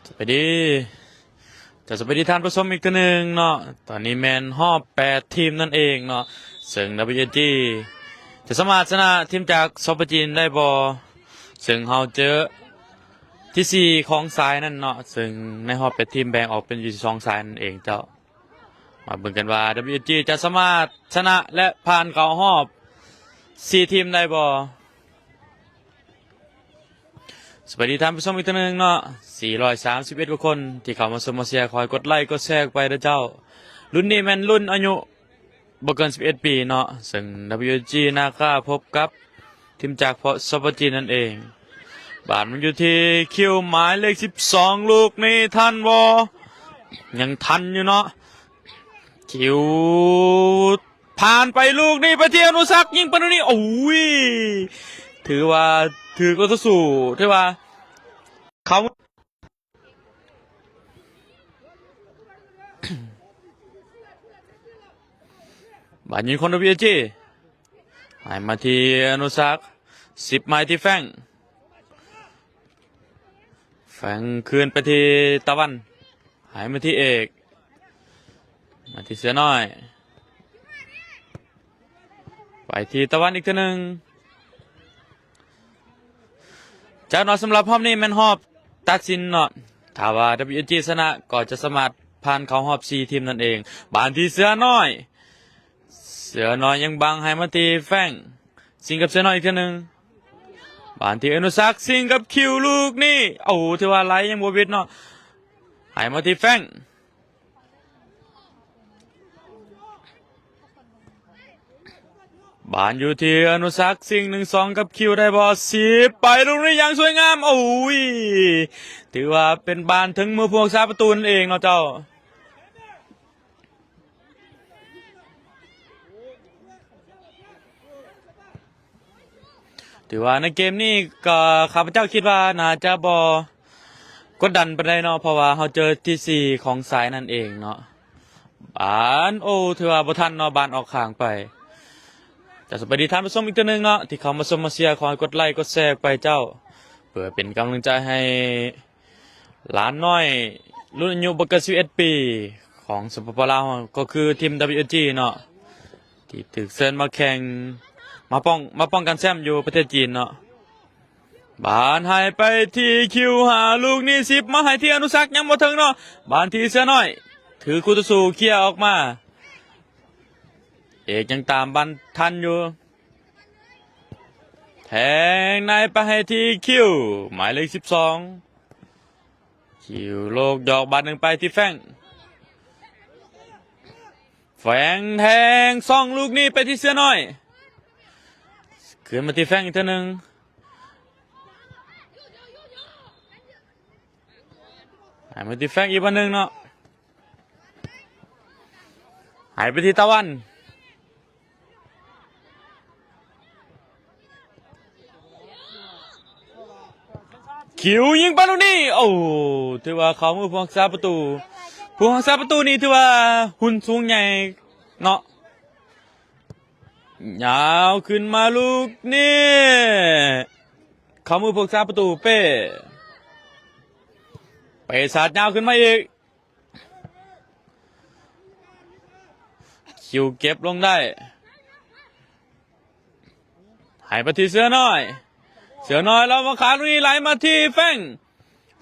ສະບາຍດີ ຈະສະບາຍດີທ່ານຜູ້ຊົມອີກເທື່ອໜຶ່ງເນາະ. ຕອນນີ້ແມ່ນຮອບແປດທີມນັ້ນເອງເນາະ ເຊິ່ງ WSG ຈະສາມາດຊະນະທີມຈາກ ສປ ຈີນ ໄດ້ບໍ່? ເຊິ່ງເຮົາເຈີທີສີ່ຂອງສາຍນັ້ນເນາະ ເຊິ່ງໃນຮອບແປດທີມແບ່ງອອກເປັນຢູ່ສອງສາຍນັ້ນເອງເຈົ້າ. ມາເບິ່ງກັນວ່າ WSG ຈະສາມາດຊະນະ ແລະ ຜ່ານເຂົ້າຮອບສີ່ທີມໄດ້ບໍ່? ສະບາຍດີທ່ານຜູ້ຊົມອີກເທື່ອໜຶ່ງເນາະ ສີ່ຮ້ອຍສາມສິບເອັດກວ່າຄົນທີ່ເຂົ້າມາຊົມມາເຊຍ ຂໍໃຫ້ກົດໄລກົດແຊອອກໄປເດີເຈົ້າ. ລຸ້ນນີ້ແມ່ນລຸ້ນອາຍຸບໍ່ເກີນສິບເອັດປີເນາະ ເຊິ່ງ WSG ນາຄາ ພົບກັບທີມຈາກ ສປ ຈີນ ນັ້ນເອງ. ບານມັນຢູ່ທີ່ຄິວໝາຍເລກສິບສອງ ລູກນີ້ທັນບໍ່? ຍັງທັນຢູ່ເນາະ ຄິວ ຜ່ານໄປລູກນີ້ໄປທີ່ອະນຸສັກ ຍິງປານນີ້ ໂອ້ຍ ຖືວ່າຖືກລົດສູ້ ຖືວ່າເຂົ້າ ບານຍິງຂອງ WSG ໃຫ້ມາທີ່ອະນຸສັກ ສິບມາທີ່ແຟງ ແຟງຄືນໄປທີ່ຕາວັນ ໃຫ້ມາທີ່ເອກ ມາທີ່ເສືອນ້ອຍ ໄປທີ່ຕາວັນອີກເທື່ອໜຶ່ງ. ຈາກນັ້ນສຳລັບຮອບນີ້ແມ່ນຮອບຕັດສິນເນາະ ຖ້າວ່າ WSG ຊະນະກໍຈະສາມາດຜ່ານເຂົ້າຮອບສີ່ທີມນັ້ນເອງ. ບານທີ່ເສືອນ້ອຍ ເສືອນ້ອຍຍັງບັງໃຫ້ມາທີ່ແຟງ ຊິງກັບເສືອນ້ອຍອີກເທື່ອໜຶ່ງ. ບານທີ່ອະນຸສັກ ຊິງກັບຄິວລູກນີ້ ໂອ້ ຖືວ່າໄຫຼຍັງບໍ່ບິດເນາະ ໃຫ້ມາທີ່ແຟງ ບານຢູ່ທີ່ອະນຸສັກ ຊິງ ໜຶ່ງສອງ ກັບຄິວໄດ້ບໍ່? ສິບ ໄປລູກນີ້ຢ່າງສວຍງາມ ໂອ້ຍ ຖືວ່າເປັນບານເຖິງມືຜູ້ຮັກສາປະຕູນັ້ນເອງເນາະເຈົ້າ. ຖືວ່າໃນເກມນີ້ກໍຂ້າພະເຈົ້າຄິດວ່າໜ້າຈະບໍ່ກົດດັນປານໃດເນາະ ເພາະວ່າເຮົາເຈີທີສີ່ຂອງສາຍນັ້ນເອງເນາະ. ບານ ໂອ້ ຖືວ່າບໍ່ທັນເນາະ ບານອອກຂ້າງໄປ. ຈະສະບາຍດີທ່ານຜູ້ຊົມອີກເທື່ອໜຶ່ງເນາະ ທີ່ເຂົ້າມາຊົມມາເຊຍ ຂໍໃຫ້ກົດໄລກົດແຊອອກໄປເຈົ້າ ເພື່ອເປັນກຳລັງໃຈໃຫ້ ຫຼານນ້ອຍລຸ້ນອາຍຸບໍ່ເກີນສິບເອັດປີຂອງ ສປປ ລາວ ກໍຄືທີມ WSG ເນາະ ທີ່ຖືກເຊີນມາແຂ່ງ ມາປ້ອງ ມາປ້ອງກັນແຊ້ມຢູ່ປະເທດຈີນເນາະ. ບານໃຫ້ໄປທີ່ຄິວ ຫາລູກນີ້ ສິບ ມາໃຫ້ທີ່ອະນຸສັກ ຍັງບໍ່ເຖິງເນາະ ບານທີ່ເສືອນ້ອຍ ຖືກຄູ່ຕໍ່ສູ້ເຄຍອອກມາ ເອກຍັງຕາມບານທັນຢູ່ ແທງໃນໄປໃຫ້ທີ່ຄິວ ໝາຍເລກສິບສອງ ຄິວໂລກຢອກບາດໜຶ່ງໄປທີ່ແຟງ ແຟງແທງຊ່ອງລູກນີ້ໄປທີ່ເສືອນ້ອຍ ຄືນມາທີ່ແຟງອີກເທື່ອໜຶ່ງ ໃຫ້ມາທີ່ແຟງອີກບາດໜຶ່ງເນາະ ໃຫ້ໄປທີ່ຕາວັນ ຄິວຍິງປານລູກນີ້ ໂອ້ ຖືວ່າເຂົ້າມືຜູ້ຮັກສາປະຕູ ຜູ້ຮັກສາປະຕູນີ້ຖືວ່າຫຸ່ນສູງໃຫຍ່ເນາະ ຍາວຂຶ້ນມາລູກນີ້ ເຂົ້າມືຜູ້ຮັກສາປະຕູເປ້ ເປ້ສາດຍາວຂຶ້ນມາອີກ ຄິວເກັບລົງໄດ້ ໃຫ້ໄປທີ່ເສືອນ້ອຍ ເສືອນ້ອຍລາວມາຂາລູກນີ້ ໄຫຼມາທີ່ແຟງ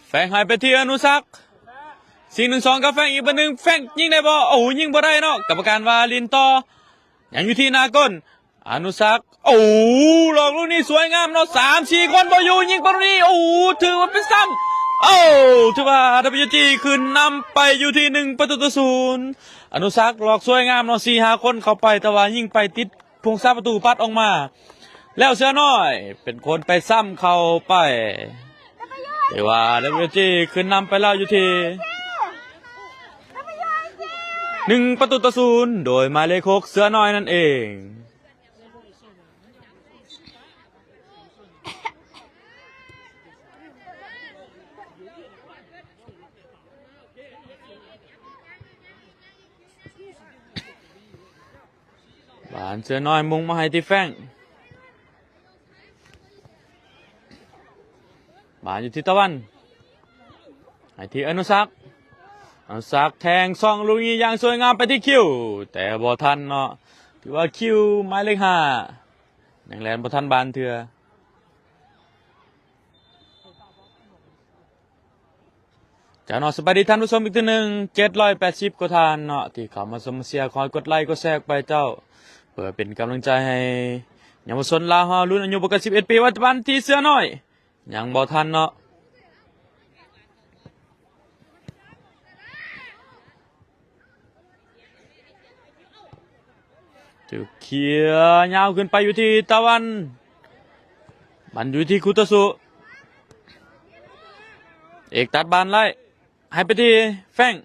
ແຟງໃຫ້ໄປທີ່ອະນຸສັກ ຊິງ ໜຶ່ງສອງ ກັບແຟງ ອີກບາດໜຶ່ງ ແຟງຍິງໄດ້ບໍ່? ໂອ້ ຍິງບໍ່ໄດ້ເນາະ ກຳມະການວ່າຫຼິ້ນຕໍ່ ຍັງຢູ່ທີ່ໜ້າກົນ ອະນຸສັກ ໂອ້ ຫຼອກລູກນີ້ສວຍງາມເນາະ ສາມສີ່ຄົນບໍ່ຢູ່ ຍິງປານລູກນີ້ ໂອ້ ຖືວ່າເປັນຊ້ຳ ໂອ້ ຖືວ່າ WSG ຂຶ້ນນຳໄປຢູ່ທີ່ໜຶ່ງປະຕູຕໍ່ສູນ ອະນຸສັກຫຼອກສວຍງາມເນາະ ສີ່ຫ້າຄົນເຂົ້າໄປ ແຕ່ວ່າຍິງໄປຕິດ ຜູ້ຮັກສາປະຕູປັດອອກມາ ແລ້ວເສືອນ້ອຍເປັນຄົນໄປຊ້ຳເຂົ້າໄປ ຖືວ່າ WSG ຂຶ້ນນຳໄປແລ້ວຢູ່ທີ່ໜຶ່ງປະຕູຕໍ່ສູນ ໂດຍໝາຍເລກຫົກ ເສືອນ້ອຍນັ້ນເອງ. ບານເສືອນ້ອຍມຸ່ງມາໃຫ້ທີ່ແຟງ ບານຢູ່ທີ່ຕາວັນ ໃຫ້ທີ່ອະນຸສັກ. ອະນຸສັກແທງຊ່ອງລູກນີ້ຢ່າງສວຍງາມໄປທີ່ຄິວ ແຕ່ບໍ່ທັນເນາະ. ຖືວ່າຄິວໝາຍເລກຫ້າ ຍັງແລ່ນບໍ່ທັນບານເທື່ອ. ຈາກເນາະ ສະບາຍດີທ່ານຜູ້ຊົມອີກເທື່ອໜຶ່ງ ເຈັດຮ້ອຍແປດສິບກວ່າທ່ານເນາະ ທີ່ເຂົ້າມາຊົມມາເຊຍ. ຂໍໃຫ້ກົດໄລກົດແຊອອກໄປເຈົ້າ ເພື່ອເປັນກຳລັງໃຈໃຫ້ເຍົາວະຊົນລາວເຮົາ ລຸ້ນອາຍຸບໍ່ເກີນສິບເອັດປີ. ປັດຈຸບັນທີ່ເສືອນ້ອຍ ຍັງບໍ່ທັນເນາະ. ຖືກເຄຍຍາວຂຶ້ນໄປຢູ່ທີ່ຕາວັນ. ບານຢູ່ທີ່ຄູໂຕສຸ. ເອກຕັດບານໄລ່ ໃຫ້ໄປທີ່ແຟງ.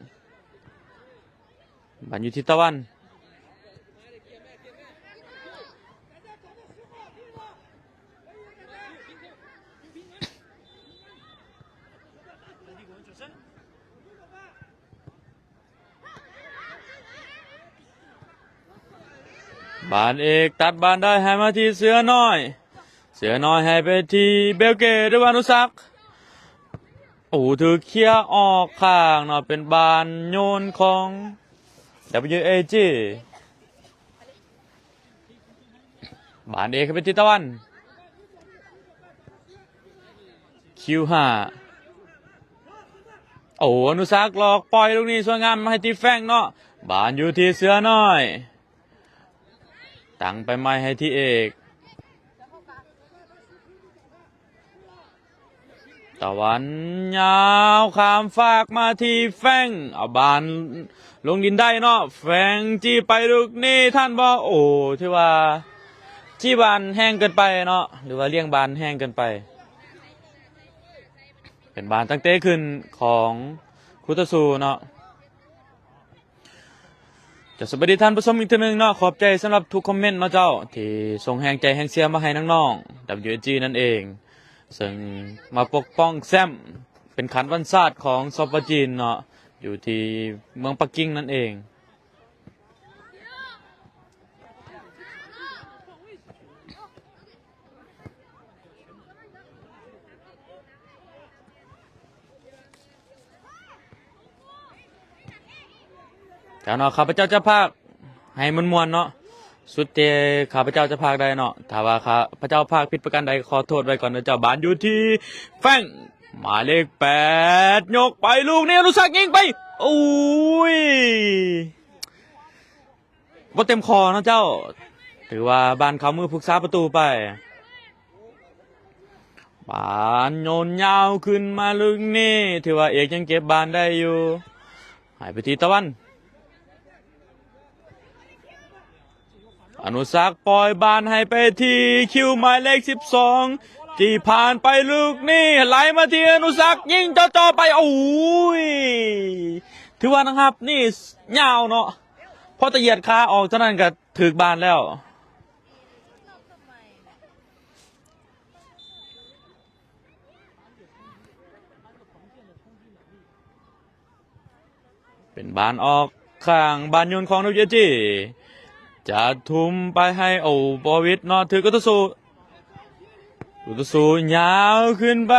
ບານຢູ່ທີ່ຕາວັນ. ບານເອກຕັດບານໄດ້ໃຫ້ມາທີ່ເສືອນ້ອຍ. ເສືອນ້ອຍໃຫ້ໄປທີ່ເບວເກ ຫຼືວ່າອະນຸສັກ. ໂອ້ ຖືກເຄຍອອກຂ້າງເນາະ ເປັນບານໂຍນຂອງ WAG. ບານເອກໄປທີ່ຕາວັນ. ຄິວຫ້າ. ໂອ້ ອະນຸສັກຫຼອກປ່ອຍລູກນີ້ສວຍງາມ ມາໃຫ້ທີ່ແຟງເນາະ. ບານຢູ່ທີ່ເສືອນ້ອຍ. ຕັ້ງໄປໃໝ່ໃຫ້ທີ່ເອກ. ຕາວັນຍາວຂ້າມຟາກມາທີ່ແຟງ. ເອົາບານລົງດິນໄດ້ເນາະ. ແຟງຈີ້ໄປລູກນີ້ ທັນບໍ່? ໂອ້ ຖືວ່າຈີ້ບານແຮງເກີນໄປເນາະ ຫຼືວ່າລ້ຽງບານແຮງເກີນໄປ. ເປັນບານຕັ້ງເຕະຂຶ້ນຂອງຄູ່ຕໍ່ສູ້ເນາະ. ຈະສະບາຍດີທ່ານຜູ້ຊົມອີກເທື່ອໜຶ່ງເນາະ. ຂອບໃຈສຳລັບທຸກຄອມເມັນເນາະເຈົ້າ ທີ່ສົ່ງແຮງໃຈແຮງເຊຍມາໃຫ້ນ້ອງໆ WAG ນັ້ນເອງ ເຊິ່ງມາປົກປ້ອງແຊ້ມເປັນຂັນວັນຊາດຂອງ ສປ ຈີນເນາະ ຢູ່ທີ່ເມືອງປັກກິ່ງນັ້ນເອງ. ເຈົ້າເນາະ ຂ້າພະເຈົ້າຈະພາກໃຫ້ມ່ວນໆເນາະ ສຸດແຕ່ຂ້າພະເຈົ້າຈະພາກໄດ້ເນາະ. ຖ້າວ່າຂ້າພະເຈົ້າພາກຜິດປະການໃດ ຂໍໂທດໄວ້ກ່ອນເດີເຈົ້າ. ບານຢູ່ທີ່ແຟງ ໝາຍເລກແປດ ຍົກໄປລູກນີ້ ອະນຸສັກຍິງໄປ ໂອ້ຍ ບໍ່ເຕັມຂໍ້ເນາະເຈົ້າ. ຖືວ່າບານເຂົ້າມືຜູ້ຮັກສາປະຕູໄປ. ບານໂຍນຍາວຂຶ້ນມາລູກນີ້ ຖືວ່າເອກຍັງເກັບບານໄດ້ຢູ່. ໃຫ້ໄປທີ່ຕາວັນ. ອະນຸສັກປ່ອຍບານໃຫ້ໄປທີ່ຄິວໝາຍເລກສິບສອງ ຈີ້ຜ່ານໄປລູກນີ້ ໄຫຼມາທີ່ອະນຸສັກ ຍິງເຈາະໆໄປ. ໂອ້ຍ ຖືວ່ານັກຮັບນີ້ຍາວເນາະ. ພໍແຕ່ຢຽດຂາອອກເທົ່ານັ້ນກໍຖືກບານແລ້ວ. ເປັນບານອອກຂ້າງ ບານໂຍນຂອງ WAG ຈະທຸ່ມໄປໃຫ້ ໂອ ບໍ່ຫວິດເນາະ ຖືກຄູ່ຕໍ່ສູ້. ຄູ່ຕໍ່ສູ້ຍາວຂຶ້ນໄປ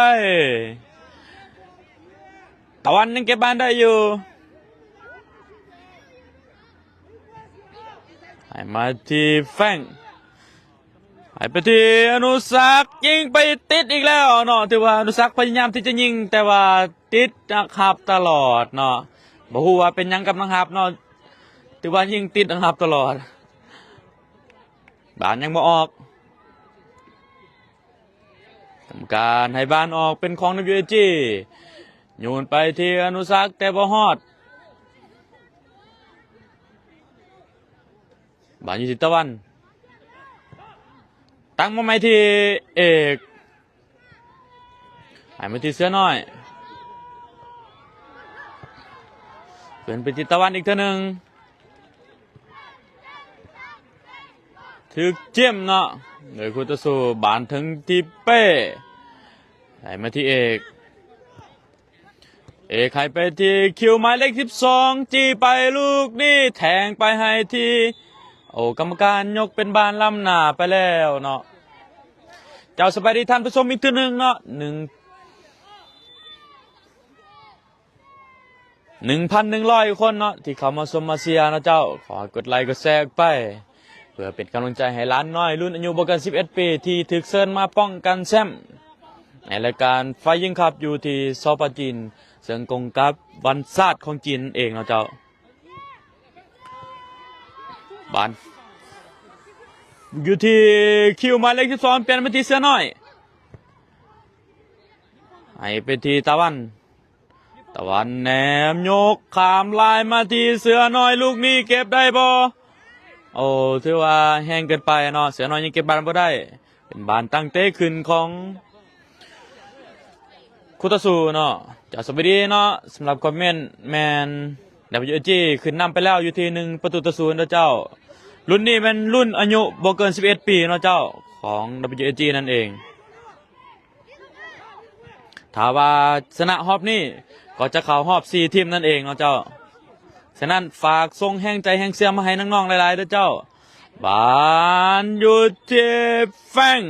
ຕາວັນຍັງເກັບບານໄດ້ຢູ່ ໃຫ້ມາທີ່ແຟງ ໃຫ້ໄປທີ່ອະນຸສັກ ຍິງໄປຕິດອີກແລ້ວເນາະ. ຖືວ່າອະນຸສັກພະຍາຍາມທີ່ຈະຍິງ ແຕ່ວ່າຕິດນັກຮັບຕະຫຼອດເນາະ. ບໍ່ຮູ້ວ່າເປັນຫຍັງກັບນັກຮັບເນາະ ຖືວ່າຍິງຕິດນັກຮັບຕະຫຼອດ. ບານຍັງບໍ່ອອກ. ກຳມະການໃຫ້ບານອອກເປັນຂອງ WAG ໂຍນໄປທີ່ອະນຸສັກ ແຕ່ບໍ່ຮອດ. ບານຢູ່ທີ່ຕາວັນ ຕັ້ງມາໃໝ່ທີ່ເອກ ໃຫ້ມາທີ່ເສືອນ້ອຍ ເປັນໄປທີ່ຕາວັນອີກເທື່ອໜຶ່ງ. ຖືກເຈັບເນາະ ໂດຍຄູ່ຕໍ່ສູ້. ບານເຖິງທີ່ເປ້ ໃຫ້ມາທີ່ເອກ ເອກໃຫ້ໄປທີ່ຄິວໝາຍເລກສິບສອງ ຈີ້ໄປລູກນີ້ ແທງໄປໃຫ້ທີ່ ໂອ ກຳມະການຍົກເປັນບານລ້ຳໜ້າໄປແລ້ວເນາະ. ເຈົ້າ ສະບາຍດີທ່ານຜູ້ຊົມອີກເທື່ອໜຶ່ງເນາະ ໜຶ່ງ ໜຶ່ງພັນໜຶ່ງຮ້ອຍຄົນເນາະ ທີ່ເຂົ້າມາຊົມມາເຊຍເນາະເຈົ້າ. ຂໍໃຫ້ກົດໄລກົດແຊອອກໄປ ເພື່ອເປັນກຳລັງໃຈໃຫ້ຫຼານນ້ອຍລຸ້ນອາຍຸບໍ່ເກີນສິບເອັດປີ ທີ່ຖືກເຊີນມາປ້ອງກັນແຊ້ມໃນລາຍການໄຟຍິງຄັບຢູ່ທີ່ສປຈີນ ເຊິ່ງກົງກັບວັນຊາດຂອງຈີນເອງເນາະເຈົ້າ. ບານຢູ່ທີ່ຄິວໝາຍເລກສິບສອງ ປ່ຽນມາທີ່ເສືອນ້ອຍ ໃຫ້ໄປທີ່ຕາວັນ ຕາວັນແນມຍົກຂ້າມລາຍມາທີ່ເສືອນ້ອຍ ລູກນີ້ເກັບໄດ້ບໍ່? ໂອ້ ຖືວ່າແຮງເກີນໄປເນາະ ເສືອນ້ອຍຍັງເກັບບານບໍ່ໄດ້. ເປັນບານຕັ້ງເຕະຂຶ້ນຂອງຄູ່ຕໍ່ສູ້ເນາະ ຈາກສະບາຍດີເນາະ. ສຳລັບຄອມເມັນແມ່ນ ດັບເບິນຢູເອຈີ ຂຶ້ນນຳໄປແລ້ວຢູ່ທີ່ໜຶ່ງປະຕູຕໍ່ສູນເດີເຈົ້າ. ລຸ້ນນີ້ແມ່ນລຸ້ນອາຍຸບໍ່ເກີນສິບເອັດປີເນາະເຈົ້າ ຂອງດັບເບິນຢູເອຈີນັ້ນເອງ. ຖ້າວ່າຊະນະຮອບນີ້ ກໍຈະເຂົ້າຮອບສີ່ທີມນັ້ນເອງເນາະເຈົ້າ. ສະນັ້ນຝາກສົ່ງແຮງໃຈແຮງເຊຍມາໃຫ້ນ້ອງໆຫຼາຍໆເດີເຈົ້າ. ບານຢູ່ທີ່ແຟງ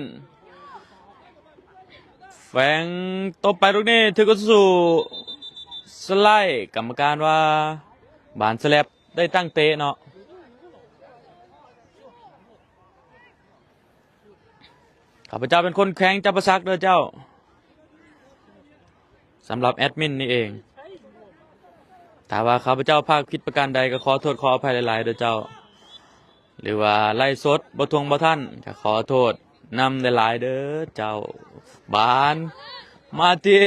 ແຟງຕົບໄປລູກນີ້ຖືກຄູ່ຕໍ່ສູ້ສະໄລ. ກຳມະການວ່າບານສະແລັບໄດ້ຕັ້ງເຕະເນາະ. ຂ້າພະເຈົ້າເປັນຄົນແຂວງຈຳປາສັກເດີເຈົ້າ. ສຳລັບແອດມິນນີ້ເອງ ຖ້າວ່າຂ້າພະເຈົ້າພາກຜິດປະການໃດ ກໍຂໍໂທດຂໍອະໄພຫຼາຍໆເດີເຈົ້າ. ຫຼືວ່າໄລຟ໌ສົດບໍ່ທ່ວງບໍ່ທັນ ກໍຂໍໂທດນຳຫຼາຍໆເດີເຈົ້າ. ບານມາທີ່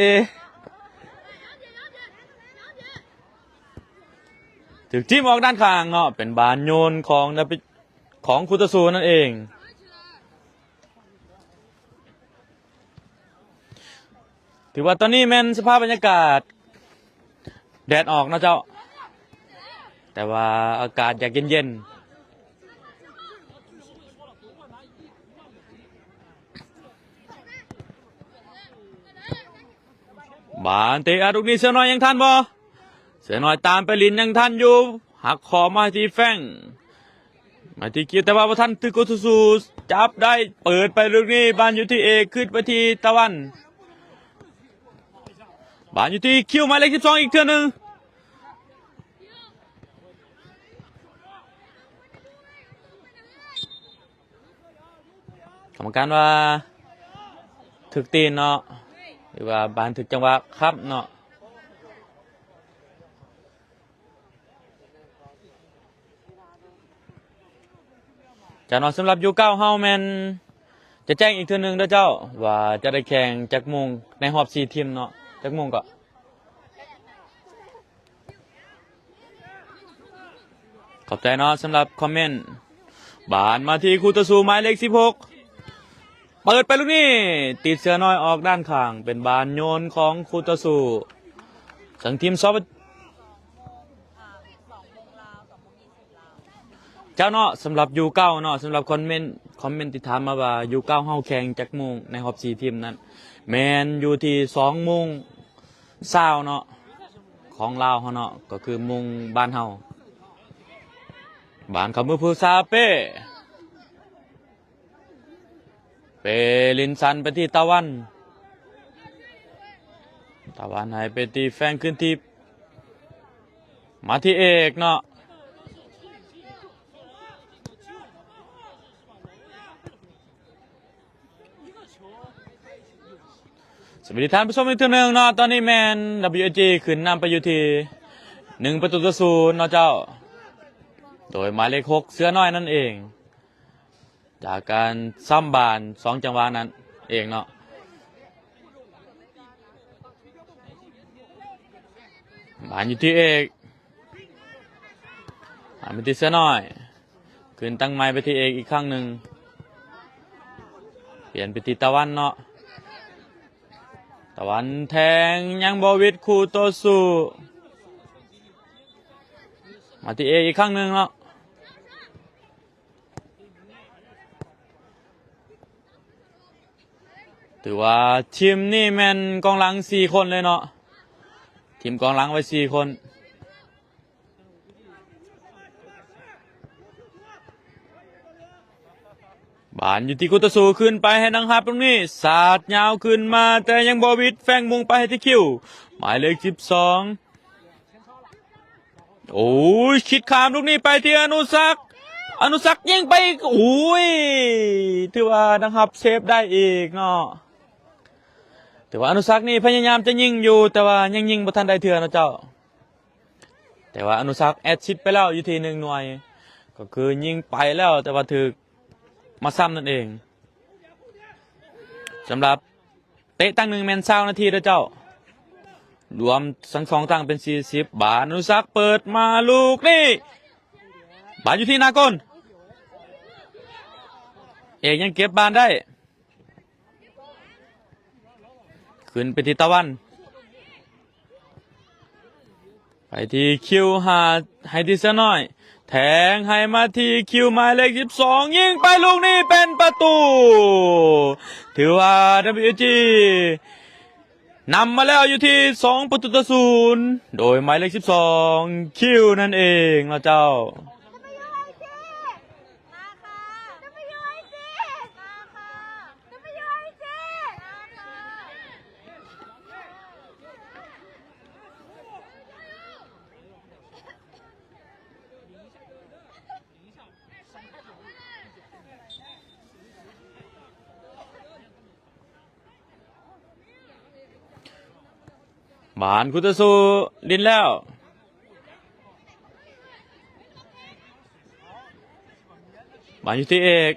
ຖືກຖິ້ມອອກດ້ານຂ້າງເນາະ ເປັນບານໂຍນຂອງ ຂອງຄູ່ຕໍ່ສູ້ນັ້ນເອງ. ຖືວ່າຕອນນີ້ແມ່ນສະພາບບັນຍາກາດແດດອອກເນາະເຈົ້າ ແຕ່ວ່າອາກາດຢາກເຢັນໆ. ບານເຕະອັດລູກນີ້ ເສືອນ້ອຍຍັງທັນບໍ່? ເສືອນ້ອຍຕາມໄປຫຼິ້ນຍັງທັນຢູ່ ຫັກເຄາະມາທີ່ແຟງ ມາທີ່ຄິວ ແຕ່ວ່າບໍ່ທັນຖືກຄູ່ຕໍ່ສູ້ຈັບໄດ້ ເປີດໄປລູກນີ້ ບານຢູ່ທີ່ເອກ ຂຶ້ນໄປທີ່ຕາວັນ ບານຢູ່ທີ່ຄິວໝາຍເລກສິບສອງອີກເທື່ອໜຶ່ງ. ກຳມະການວ່າຖືກຕີນເນາະ ຫຼືວ່າບານຖືກຈັງຫວະຄ້ຳເນາະ. ຈາກນັ້ນສຳລັບຢູເກົ້າເຮົາແມ່ນຈະແຈ້ງອີກເທື່ອໜຶ່ງເດີເຈົ້າ ວ່າຈະໄດ້ແຂ່ງຈັກໂມງໃນຮອບສີ່ທີມເນາະ ຈັກໂມງເກາະ. ຂອບໃຈເນາະສຳລັບຄອມເມັນ. ບານມາທີ່ຄູ່ຕໍ່ສູ້ໝາຍເລກສິບຫົກ ເປີດໄປລູກນີ້ ຕິດເສືອນ້ອຍອອກດ້ານຂ້າງ ເປັນບານໂຍນຂອງຄູ່ຕໍ່ສູ້ ເຊິ່ງທີມຊອບ ເຈົ້າເນາະ. ສຳລັບຢູເກົ້າເນາະ ສຳລັບຄອມເມັນ ຄອມເມັນທີ່ຖາມມາວ່າຢູເກົ້າເຮົາແຂ່ງຈັກໂມງໃນຮອບສີ່ທີມນັ້ນ ແມ່ນຢູ່ທີ່ສອງໂມງ ເຊົ້າເນາະ ຂອງລາວເຮົາເນາະ ກໍຄືໂມງບ້ານເຮົາ. ບານເຂົ້າມືຜູ້ຊາເປ້ ເປລິນສັນໄປທີ່ຕາວັນ ຕາວັນໃຫ້ໄປທີ່ແຟງ ຄືນທີ່ມາທີ່ເອກເນາະ. ສະຫວັດດີທ່ານຜູ້ຊົມອີກເທື່ອໜຶ່ງເນາະ ຕອນນີ້ແມ່ນ WAG ຂຶ້ນນຳໄປຢູ່ທີ່ໜຶ່ງປະຕູຕໍ່ສູນເນາະເຈົ້າ ໂດຍໝາຍເລກຫົກ ເສືອນ້ອຍນັ້ນເອງ ຈາກການຊ້ຳບານສອງຈັງຫວະນັ້ນເອງເນາະ. ບານຢູ່ທີ່ເອກ ໃຫ້ໄປທີ່ເສືອນ້ອຍ ຄືນຕັ້ງໃໝ່ໄປທີ່ເອກອີກຄັ້ງໜຶ່ງ ປ່ຽນໄປທີ່ຕາວັນເນາະ ຕາວັນແທງຍັງບໍ່ຫວິດຄູ່ຕໍ່ສູ້ ມາທີ່ເອກອີກຄັ້ງໜຶ່ງເນາະ. ຖືວ່າທີມນີ້ແມ່ນກອງຫຼັງສີ່ຄົນເລີຍເນາະ ທີມກອງຫຼັງໄວ້ສີ່ຄົນ. ບານຢູ່ທີ່ຄູ່ຕໍ່ສູ້ ຂຶ້ນໄປໃຫ້ນັກຮັບ ຕົງນີ້ສາດຍາວຂຶ້ນມາ ແຕ່ຍັງບໍ່ຫວິດ ແຟງມຸງໄປໃຫ້ທີ່ຄິວ ໝາຍເລກສິບສອງ. ໂອ້ຍ ຄິດຂ້າມລູກນີ້ໄປທີ່ອະນຸສັກ ອະນຸສັກຍິງໄປ ໂອ້ຍ ຖືວ່ານະຄັບ ເຊບໄດ້ອີກເນາະ. ຖືວ່າອະນຸສັກນີ້ພະຍາຍາມຈະຍິງຢູ່ ແຕ່ວ່າຍັງຍິງບໍ່ທັນໄດ້ເທື່ອເນາະເຈົ້າ. ແຕ່ວ່າອະນຸສັກແອັດຊິດໄປແລ້ວຢູ່ທີ່ໜຶ່ງໜ່ວຍ ກໍຄືຍິງໄປແລ້ວ ແຕ່ວ່າຖືກມາຊ້ຳນັ້ນເອງ. ສຳລັບເຕະຕັ້ງໜຶ່ງແມ່ນຊາວນາທີເດີເຈົ້າ ລວມທັງສອງຕັ້ງເປັນສີ່ສິບ. ບານອະນຸສັກເປີດມາລູກນີ້ ບານຢູ່ທີ່ໜ້າໂກນ ເອກຍັງເກັບບານໄດ້. ຂຶ້ນໄປທີ່ຕາວັນ ໄປທີ່ຄິວ ຫາໃຫ້ທີ່ເສືອນ້ອຍ ແທງໃຫ້ມາທີ່ຄິວ ໝາຍເລກສິບສອງ ຍິງໄປລູກນີ້ເປັນປະຕູ. ຖືວ່າ ດັບເບິນຢູເອຈີ ນຳມາແລ້ວຢູ່ທີ່ສອງປະຕູຕໍ່ສູນ ໂດຍໝາຍເລກສິບສອງ ຄິວ ນັ້ນເອງເນາະເຈົ້າ. ບານຄູ່ຕໍ່ສູ້ຫຼິ້ນແລ້ວ ບານຢູ່ທີ່ເອກ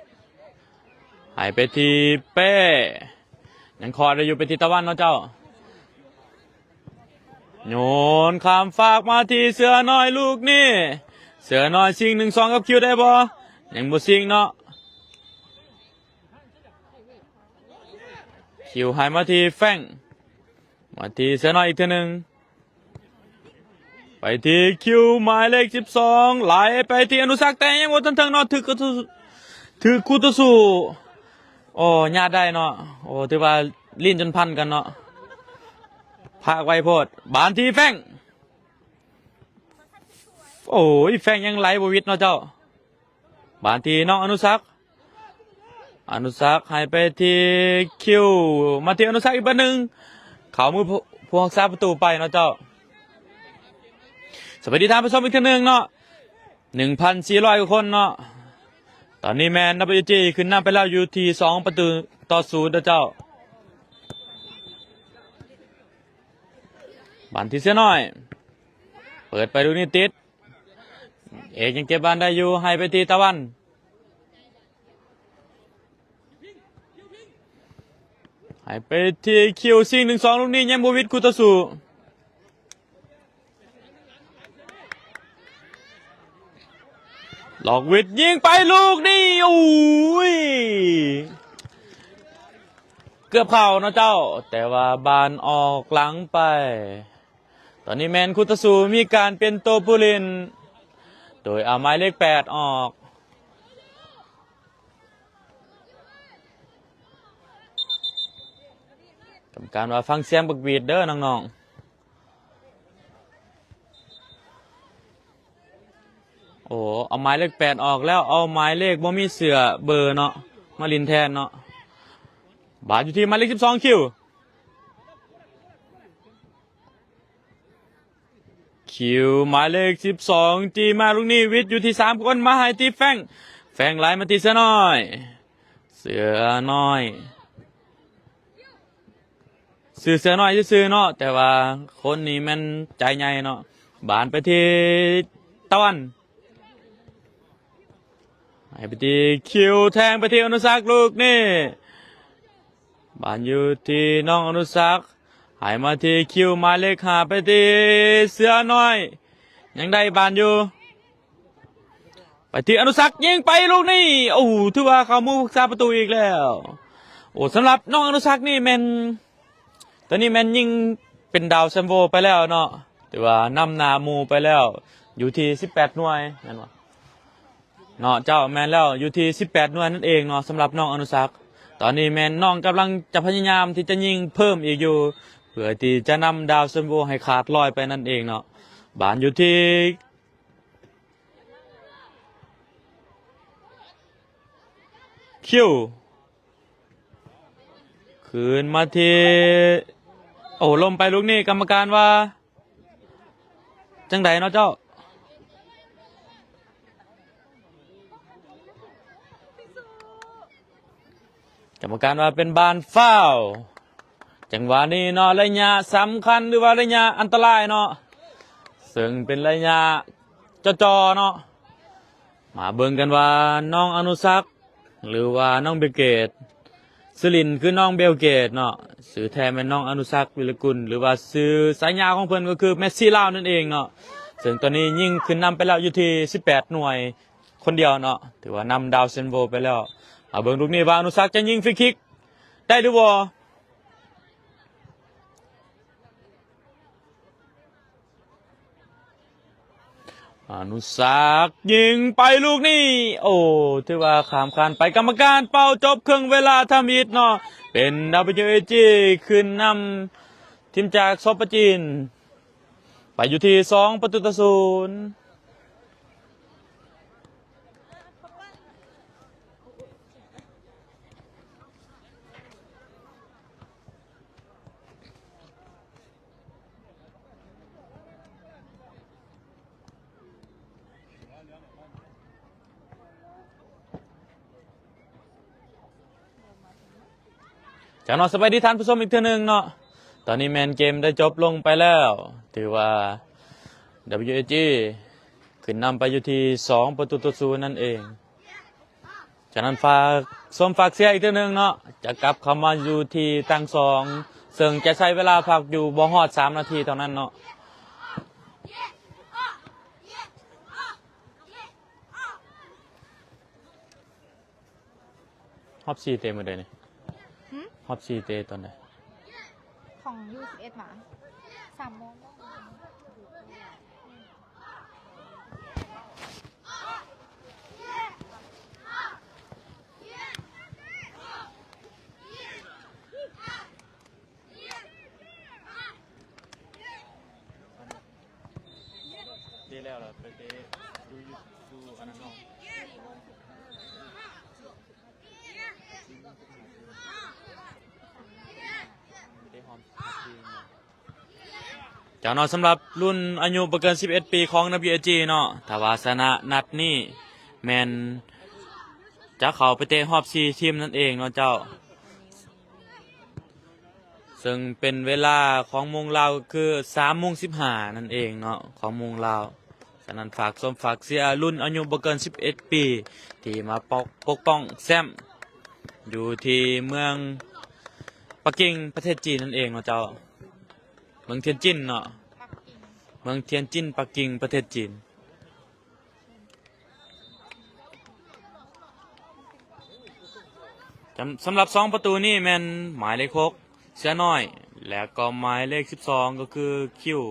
ໃຫ້ໄປທີ່ເປ້ ຍັງຄອດໄດ້ຢູ່ ໄປທີ່ຕາວັນເນາະເຈົ້າ ໂຍນຂ້າມຟາກມາທີ່ເສືອນ້ອຍລູກນີ້ ເສືອນ້ອຍຊິງໜຶ່ງສອງກັບຄິວໄດ້ບໍ່? ຍັງບໍ່ຊິງເນາະ. ຄິວໃຫ້ມາທີ່ແຟງ ມາທີ່ເສືອນ້ອຍອີກເທື່ອໜຶ່ງ ໄປທີ່ຄິວໝາຍເລກສິບສອງ ໄຫຼໄປທີ່ອະນຸສັກ ແຕ່ຍັງບໍ່ທັນເຖິງເນາະ ຖືກຄູ່ຕໍ່ສູ້ ຖືກຄູ່ຕໍ່ສູ້ ໂອ້ ຍາດໄດ້ເນາະ. ໂອ້ ຖືວ່າຫຼິ້ນຈົນພັນກັນເນາະ ພາກໄວໂພດ. ບານທີ່ແຟງ ໂອ້ຍ ແຟງຍັງໄຫຼບໍ່ຫວິດເນາະເຈົ້າ. ບານທີ່ນ້ອງອະນຸສັກ ອະນຸສັກໃຫ້ໄປທີ່ຄິວ ມາທີ່ອະນຸສັກອີກບານໜຶ່ງ ເຂົ້າມືຜູ້ ຜູ້ຮັກສາປະຕູໄປເນາະເຈົ້າ. ສະບາຍດີທ່ານຜູ້ຊົມອີກເທື່ອໜຶ່ງເນາະ ໜຶ່ງພັນສີ່ຮ້ອຍກວ່າຄົນເນາະ. ຕອນນີ້ແມ່ນ ດັບເບິນຢູເອຈີ ຂຶ້ນນຳໄປແລ້ວຢູ່ທີ່ສອງປະຕູຕໍ່ສູນເດີເຈົ້າ. ບານທີ່ເສືອນ້ອຍ ເປີດໄປລູກນີ້ຕິດ ເອກຍັງເກັບບານໄດ້ຢູ່ ໃຫ້ໄປທີ່ຕາວັນ ໃຫ້ໄປທີ່ຄິວ ຊິງໜຶ່ງສອງ ລູກນີ້ຍັງບໍ່ຫວິດຄູ່ຕໍ່ສູ້ ຫຼອກຫວິດຍິງໄປລູກນີ້ ໂອ້ຍ ເກືອບເຂົ້າເນາະເຈົ້າ ແຕ່ວ່າບານອອກຫຼັງໄປ. ຕອນນີ້ແມ່ນຄູ່ຕໍ່ສູ້ມີການປ່ຽນໂຕຜູ້ຫຼິ້ນ ໂດຍເອົາໝາຍເລກແປດອອກ. ກຳມະການວ່າຟັງສຽງບັກຫວີດເດີນ້ອງໆ. ໂອ້ ເອົາໝາຍເລກແປດອອກແລ້ວ ເອົາໝາຍເລກບໍ່ມີເສື້ອເບີເນາະ ມາຫຼິ້ນແທນເນາະ. ບາດຢູ່ທີ່ໝາຍເລກສິບສອງ ຄິວ ຄິວ ໝາຍເລກສິບສອງ ຈີມາລູກນີ້ ຫວິດຢູ່ທີ່ສາມຄົນ ມາໃຫ້ທີ່ແຟງ ແຟງໄຫຼມາທີ່ເສືອນ້ອຍ ເສືອນ້ອຍ ຊື່ເສືອນ້ອຍຊື່ໆເນາະ ແຕ່ວ່າຄົນນີ້ແມ່ນໃຈໃຫຍ່ເນາະ. ບານໄປທີ່ຕາວັນ ໃຫ້ໄປທີ່ຄິວ ແທງໄປທີ່ອະນຸສັກລູກນີ້ ບານຢູ່ທີ່ນ້ອງອະນຸສັກ ໃຫ້ມາທີ່ຄິວ ໝາຍເລກຫ້າ ໄປທີ່ເສືອນ້ອຍ ຍັງໄດ້ບານຢູ່ ໄປທີ່ອະນຸສັກ ຍິງໄປລູກນີ້ ໂອ້ ຖືວ່າເຂົ້າມືຜູ້ຮັກສາປະຕູອີກແລ້ວ. ໂອ້ ສຳລັບນ້ອງອະນຸສັກນີ້ແມ່ນ ຕອນນີ້ແມ່ນຍິງເປັນດາວແຊມໂວໄປແລ້ວເນາະ ຖືວ່ານຳໜ້າໝູ່ໄປແລ້ວ ຢູ່ທີ່ສິບແປດໜ່ວຍແມ່ນບໍ່ເນາະ? ເຈົ້າ ແມ່ນແລ້ວ ຢູ່ທີ່ສິບແປດໜ່ວຍນັ້ນເອງເນາະ ສຳລັບນ້ອງອະນຸສັກ. ຕອນນີ້ແມ່ນນ້ອງກຳລັງຈະພະຍາຍາມທີ່ຈະຍິງເພີ່ມອີກຢູ່ ເພື່ອທີ່ຈະນຳດາວແຊມໂວໃຫ້ຂາດຮ້ອຍໄປນັ້ນເອງເນາະ. ບານຢູ່ທີ່ ຄິວ ຄືນມາທີ່ ໂອ້ ລົ້ມໄປລູກນີ້ ກຳມະການວ່າຈັ່ງໃດເນາະເຈົ້າ? ກຳມະການວ່າເປັນບານຟາວ. ຈັງຫວະນີ້ເນາະ ໄລຍະສຳຄັນ ຫຼືວ່າໄລຍະອັນຕະລາຍເນາະ ເຊິ່ງເປັນໄລຍະຈໍ່ໆເນາະ. ມາເບິ່ງກັນວ່ານ້ອງອະນຸສັກ ຫຼືວ່ານ້ອງເບວເກດ ຊື່ຫຼິ້ນຄືນ້ອງເບວເກດເນາະ, ຊື່ແທ້ແມ່ນນ້ອງອະນຸສັກ ວິລະກຸນ ຫຼືວ່າຊື່ສາຍາຂອງເພິ່ນກໍຄືເມດຊີລາວນັ້ນເອງເນາະ. ເຊິ່ງຕອນນີ້ຍິງຂຶ້ນນຳໄປແລ້ວຢູ່ທີ່ສິບແປດໜ່ວຍ ຄົນດຽວເນາະ ຖືວ່ານຳດາວເຊັນໂວໄປແລ້ວ. ມາເບິ່ງລູກນີ້ວ່າອະນຸສັກຈະຍິງຟຣີຄິກໄດ້ຫຼືບໍ່? ອະນຸສັກຍິງໄປລູກນີ້ ໂອ້ ຖືວ່າຂ້າມຄານໄປ. ກຳມະການເປົ່າຈົບເຄິ່ງເວລາທຳອິດເນາະ ເປັນ WAG ຂຶ້ນນຳທີມຈາກ ສປ ຈີນ ໄປຢູ່ທີ່ສອງປະຕູຕໍ່ສູນ. ເຈົ້າເນາະ ສະບາຍດີທ່ານຜູ້ຊົມອີກເທື່ອໜຶ່ງເນາະ. ຕອນນີ້ແມ່ນເກມໄດ້ຈົບລົງໄປແລ້ວ ຖືວ່າ WAG ຂຶ້ນນຳໄປຢູ່ທີ່ສອງປະຕູຕໍ່ສູນນັ້ນເອງ. ສະນັ້ນຝາກຊົມຝາກເຊຍອີກເທື່ອໜຶ່ງເນາະ ຈະກັບເຂົ້າມາຢູ່ທີ່ຕັ້ງສອງ ເຊິ່ງຈະໃຊ້ເວລາພັກຢູ່ບໍ່ຮອດສາມນາທີເທົ່ານັ້ນເນາະ. ຮອບສີ່ເຕະມື້ໃດນີ້? ຫືມ? ຮອບສີ່ເຕະຕອນໃດ? ຂອງຢູສິບເອັດຫວາ? ສາມໂມງ. ເຕະແລ້ວລະໄປເຕະຢູ່ ຢູ່ອັນນັ້ນເນາະ. ເຈົ້າເນາະ ສຳລັບລຸ້ນອາຍຸບໍ່ເກີນສິບເອັດປີຂອງ WAG ເນາະ ຖ້າວ່າຊະນະນັດນີ້ແມ່ນຈະເຂົ້າໄປເຕະຮອບສີ່ທີມນັ້ນເອງເນາະເຈົ້າ. ເຊິ່ງເປັນເວລາຂອງໂມງລາວ ກໍຄືສາມໂມງສິບຫ້ານັ້ນເອງເນາະ ຂອງໂມງລາວ. ສະນັ້ນຝາກຊົມຝາກເຊຍລຸ້ນອາຍຸບໍ່ເກີນສິບເອັດປີ ທີ່ມາປົກ ປົກປ້ອງແຊ້ມຢູ່ທີ່ເມືອງປັກກິ່ງ ປະເທດຈີນນັ້ນເອງເນາະເຈົ້າ. ເມືອງທຽນຈິນເນາະ ເມືອງທຽນຈິນ ປັກກິ່ງ ປະເທດຈີນ. ສຳ ສຳລັບສອງປະຕູນີ້ແມ່ນໝາຍເລກຫົກ ເສືອນ້ອຍ ແລະກໍໝາຍເລກສິບສອງ ກໍຄືຄິວ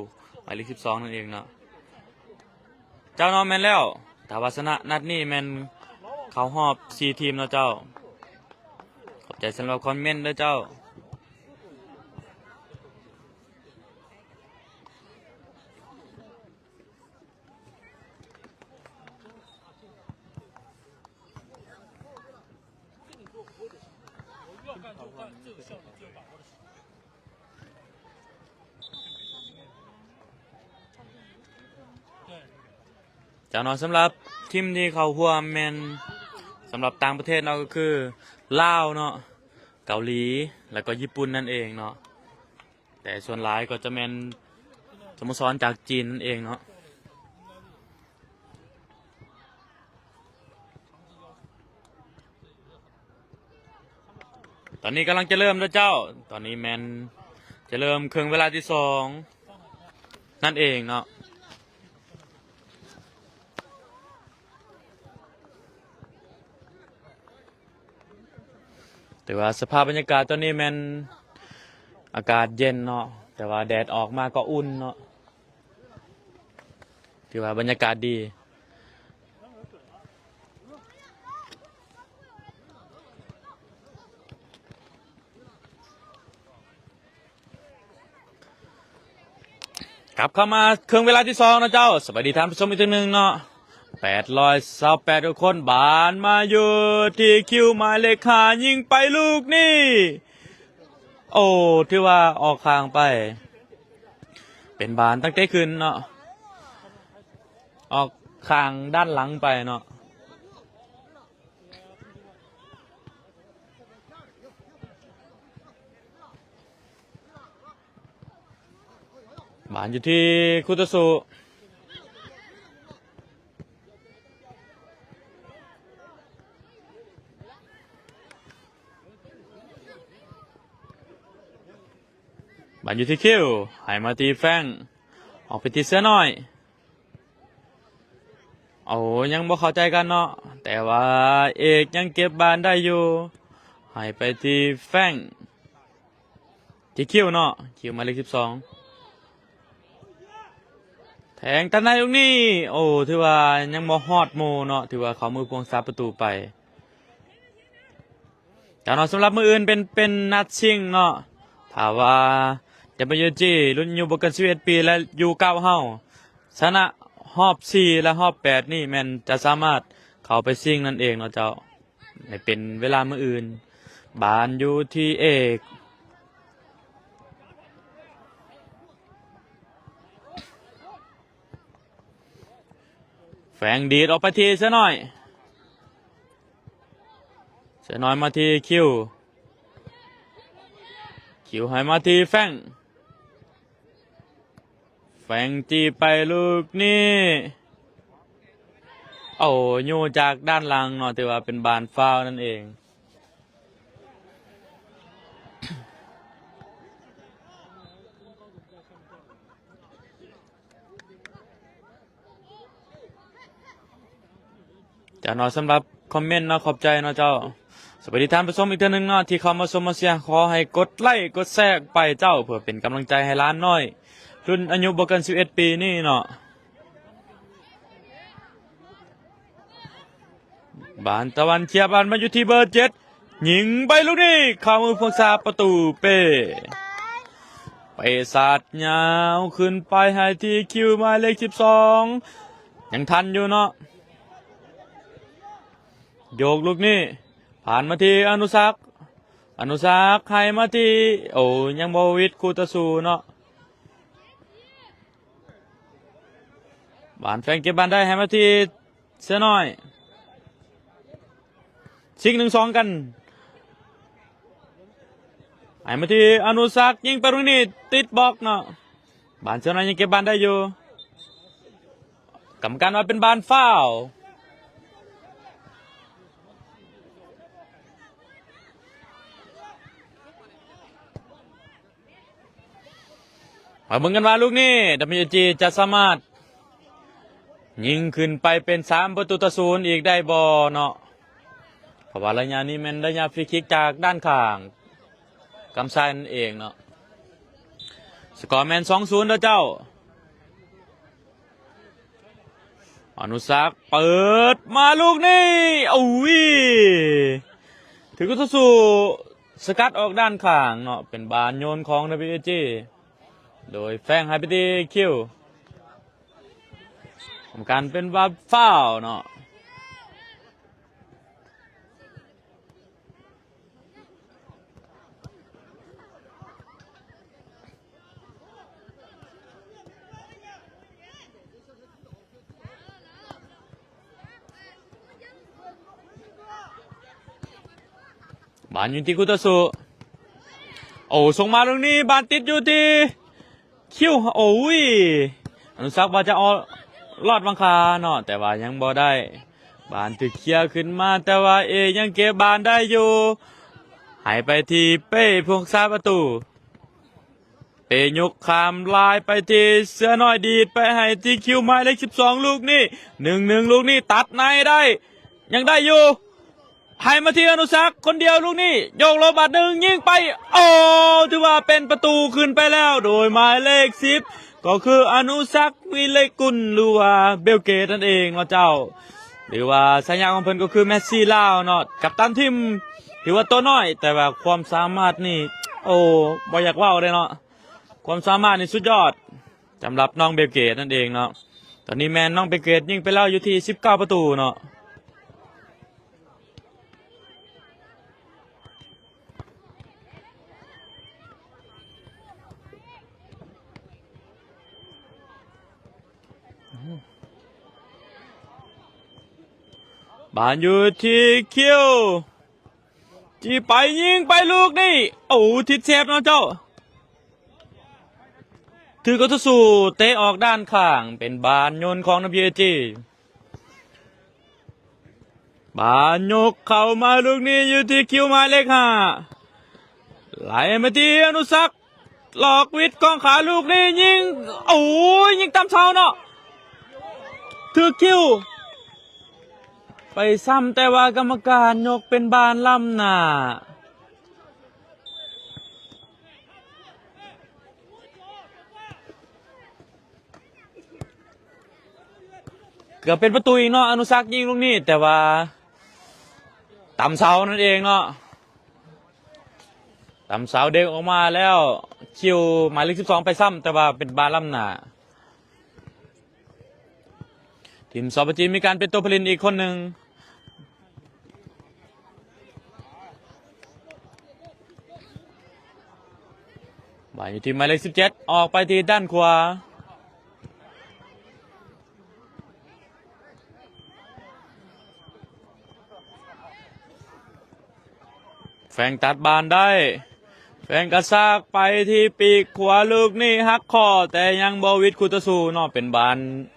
ໝາຍເລກສິບສອງນັ້ນເອງເນາະ. ເຈົ້າເນາະ ແມ່ນແລ້ວ ຖ້າວ່າຊະນະນັດນີ້ແມ່ນເຂົ້າຮອບສີ່ທີມເນາະເຈົ້າ. ຂອບໃຈສຳລັບຄອມເມັນເດີເຈົ້າ. ເຈົ້າເນາະ ສຳລັບທີມທີ່ເຂົ້າຮ່ວມແມ່ນ ສຳລັບຕ່າງປະເທດເນາະ ກໍຄືລາວເນາະ ເກົາຫຼີ ແລ້ວກໍຍີ່ປຸ່ນນັ້ນເອງເນາະ. ແຕ່ສ່ວນຫຼາຍກໍຈະແມ່ນສະໂມສອນຈາກຈີນນັ້ນເອງເນາະ. ຕອນນີ້ກຳລັງຈະເລີ່ມແລ້ວເຈົ້າ. ຕອນນີ້ແມ່ນຈະເລີ່ມເຄິ່ງເວລາທີສອງນັ້ນເອງເນາະ. ຖືວ່າສະພາບບັນຍາກາດຕອນນີ້ແມ່ນອາກາດເຢັນເນາະ ແຕ່ວ່າແດດອອກມາກໍອຸ່ນເນາະ. ຖືວ່າບັນຍາກາດດີ. ກັບເຂົ້າມາເຄິ່ງເວລາທີສອງເນາະເຈົ້າ. ສະບາຍດີທ່ານຜູ້ຊົມອີກເທື່ອໜຶ່ງເນາະ. ແປດຮ້ອຍຊາວແປດກວ່າຄົນ ບານມາຢູ່ທີ່ຄິວໝາຍເລກຫ້າ ຍິງໄປລູກນີ້ ໂອ້ ຖືວ່າອອກຂ້າງໄປ ເປັນບານຕັ້ງແຕ່ຂຶ້ນເນາະ ອອກຂ້າງດ້ານຫຼັງໄປເນາະ. ບານຢູ່ທີ່ຄູ່ຕໍ່ສູ້. ບານຢູ່ທີ່ຄິວ ໃຫ້ມາທີ່ແຟງ ອອກໄປທີ່ເສືອນ້ອຍ. ໂອ້ ຍັງບໍ່ເຂົ້າໃຈກັນເນາະ ແຕ່ວ່າເອກຍັງເກັບບານໄດ້ຢູ່ ໃຫ້ໄປທີ່ແຟງ ທີ່ຄິວເນາະ ຄິວໝາຍເລກສິບສອງ ແທງຕັດໃນລູກນີ້ ໂອ້ ຖືວ່າຍັງບໍ່ຮອດໝູ່ເນາະ ຖືວ່າເຂົ້າມືພວງສາປະຕູໄປ. ຈາກນັ້ນສຳລັບມື້ອື່ນເປັນ ເປັນນັດຊິງເນາະ ຖ້າວ່າ WG ລຸ້ນອາຍຸບໍ່ເກີນສິບເອັດປີ ແລະ ຢູເກົ້າເຮົາ ຊະນະຮອບສີ່ ແລະ ຮອບແປດນີ້ ແມ່ນຈະສາມາດເຂົ້າໄປຊິງນັ້ນເອງເນາະເຈົ້າ ໃຫ້ເປັນເວລາມື້ອື່ນ. ບານຢູ່ທີ່ເອກ ແຟງດີດອອກໄປທີ່ເສືອນ້ອຍ ເສືອນ້ອຍມາທີ່ຄິວ ຄິວໃຫ້ມາທີ່ແຟງ ແຟງຈີ້ໄປລູກນີ້ ໂອ້ ໂຍກຈາກດ້ານຫຼັງເນາະ ຖືວ່າເປັນບານຟາວນັ້ນເອງ. ຈາກນັ້ນສຳລັບຄອມເມັນເນາະ ຂອບໃຈເນາະເຈົ້າ. ສະບາຍດີທ່ານຜູ້ຊົມອີກເທື່ອໜຶ່ງເນາະ ທີ່ເຂົ້າມາຊົມມາເຊຍ ຂໍໃຫ້ກົດໄລກົດແຊໄປເຈົ້າ ເພື່ອເປັນກຳລັງໃຈໃຫ້ຫຼານນ້ອຍ ລຸ້ນອາຍຸບໍ່ເກີນສິບເອັດປີນີ້ເນາະ. ບານຕາວັນເຄຍບານມາຢູ່ທີ່ເບີເຈັດ ຍິງໄປລູກນີ້ ເຂົ້າມືພວກສາປະຕູເປ້ ໄປສາດຍາວຂຶ້ນໄປໃຫ້ທີ່ຄິວໝາຍເລກສິບສອງ ຍັງທັນຢູ່ເນາະ ໂຍກລູກນີ້ ຜ່ານມາທີ່ອະນຸສັກ ອະນຸສັກໃຫ້ມາທີ່ ໂອ້ ຍັງບໍ່ຫວິດຄູ່ຕໍ່ສູ້ເນາະ. ບານແຟງເກັບບານໄດ້ໃຫ້ມາທີ່ເສືອນ້ອຍ ຊິງໜຶ່ງສອງກັນ ໃຫ້ມາທີ່ອະນຸສັກ ຍິງໄປລູກນີ້ ຕິດບລັອກເນາະ ບານເສືອນ້ອຍຍັງເກັບບານໄດ້ຢູ່ ກຳມະການວ່າເປັນບານຟາວ. ມາເບິ່ງກັນວ່າລູກນີ້ WG ຈະສາມາດຍິງຂຶ້ນໄປເປັນສາມປະຕູຕໍ່ສູນອີກໄດ້ບໍ່ເນາະ ເພາະວ່າໄລຍະນີ້ແມ່ນໄລຍະຟຣີຄິກຈາກດ້ານຂ້າງ ກຳຊາຍນັ້ນເອງເນາະ ສະກໍແມ່ນສອງສູນເດີເຈົ້າ. ອະນຸສັກເປີດມາລູກນີ້ ໂອ້ຍ ຖືກຄູ່ຕໍ່ສູ້ສະກັດອອກດ້ານຂ້າງເນາະ ເປັນບານໂຍນຂອງ WG ໂດຍແຟງໃຫ້ໄປທີ່ຄິວ ກຳມະການເປັນວ່າຟາວເນາະ. ບານຢູ່ທີ່ຄູ່ຕໍ່ສູ້ ໂອ້ ສົ່ງມາລູກນີ້ ບານຕິດຢູ່ທີ່ ຄິວ ໂອ້ຍ ອະນຸສັກວ່າຈະເອົາລອດວັງຄາເນາະ ແຕ່ວ່າຍັງບໍ່ໄດ້ ບານຖືກເຄຍຂຶ້ນມາ ແຕ່ວ່າເອຍັງເກັບບານໄດ້ຢູ່ ໃຫ້ໄປທີ່ເປ້ ຜູ້ຮັກສາປະຕູ ເປ້ຍົກຂ້າມລາຍໄປທີ່ເສືອນ້ອຍ ດີດໄປໃຫ້ທີ່ຄິວໝາຍເລກສິບສອງ ລູກນີ້ ໜຶ່ງໜຶ່ງ ລູກນີ້ ຕັດໃນໄດ້ ຍັງໄດ້ຢູ່ ໃຫ້ມາທີ່ອະນຸສັກຄົນດຽວ ລູກນີ້ໂຍກລົງບາດໜຶ່ງຍິງໄປ ໂອ້ ຖືວ່າເປັນປະຕູຂຶ້ນໄປແລ້ວ ໂດຍໝາຍເລກສິບ ກໍຄືອະນຸສັກ ວິເລກຸນ ຫຼືວ່າເບວເກດນັ້ນເອງເນາະເຈົ້າ ຫຼືວ່າສາຍາຂອງເພິ່ນກໍຄືແມັດຊີລາວເນາະ ກັບຕັນທີມ ຖືວ່າຕົວນ້ອຍ ແຕ່ວ່າຄວາມສາມາດນີ້ ໂອ້ ບໍ່ຢາກເວົ້າເດ້ເນາະ ຄວາມສາມາດນີ້ສຸດຍອດ ສຳລັບນ້ອງເບວເກດນັ້ນເອງເນາະ ຕອນນີ້ແມ່ນນ້ອງເບວເກດຍິງໄປແລ້ວຢູ່ທີ່ສິບເກົ້າປະຕູເນາະ. ບານຢູ່ທີ່ຄິວ ຈີ້ໄປຍິງໄປລູກນີ້ ໂອ້ ຕິດເຊບເນາະເຈົ້າ. ຖືກເຂົ້າສູ່ເຕະອອກດ້ານຂ້າງ ເປັນບານໂຍນຂອງ WAG. ບານຍົກເຂົ້າມາລູກນີ້ຢູ່ທີ່ຄິວໝາຍເລກຫ້າ ໄຫຼມາທີ່ອະນຸສັກ ຫຼອກຫວິດກອງຂາລູກນີ້ຍິງ ໂອ້ຍ ຍິງຕາມເສົາເນາະ ຖືກຄິວໄປຊ້ຳ ແຕ່ວ່າກຳມະການຍົກເປັນບານລ້ຳໜ້າ. ເກືອບເປັນປະຕູອີກເນາະ ອະນຸສັກຍິງລູກນີ້ ແຕ່ວ່າຕຳເສົານັ້ນເອງເນາະ ຕຳເສົາເດ້ງອອກມາແລ້ວ ຄິວໝາຍເລກສິບສອງໄປຊ້ຳ ແຕ່ວ່າເປັນບານລ້ຳໜ້າ. ທີມ ສປ ຈີນ ມີການປ່ຽນຕົວຜູ້ຫຼິ້ນອີກຄົນໜຶ່ງ. ບານຢູ່ທີ່ໝາຍເລກສິບເຈັດ ອອກໄປທີ່ດ້ານຂວາ. ແຟງຕັດບານໄດ້ ແຟງກະຊາກໄປທີ່ປີກຂວາ ລູກນີ້ຫັກຂໍ້ ແຕ່ຍັງບໍ່ຫວິດຄູ່ຕໍ່ສູ້ເນາະ ເປັນບານ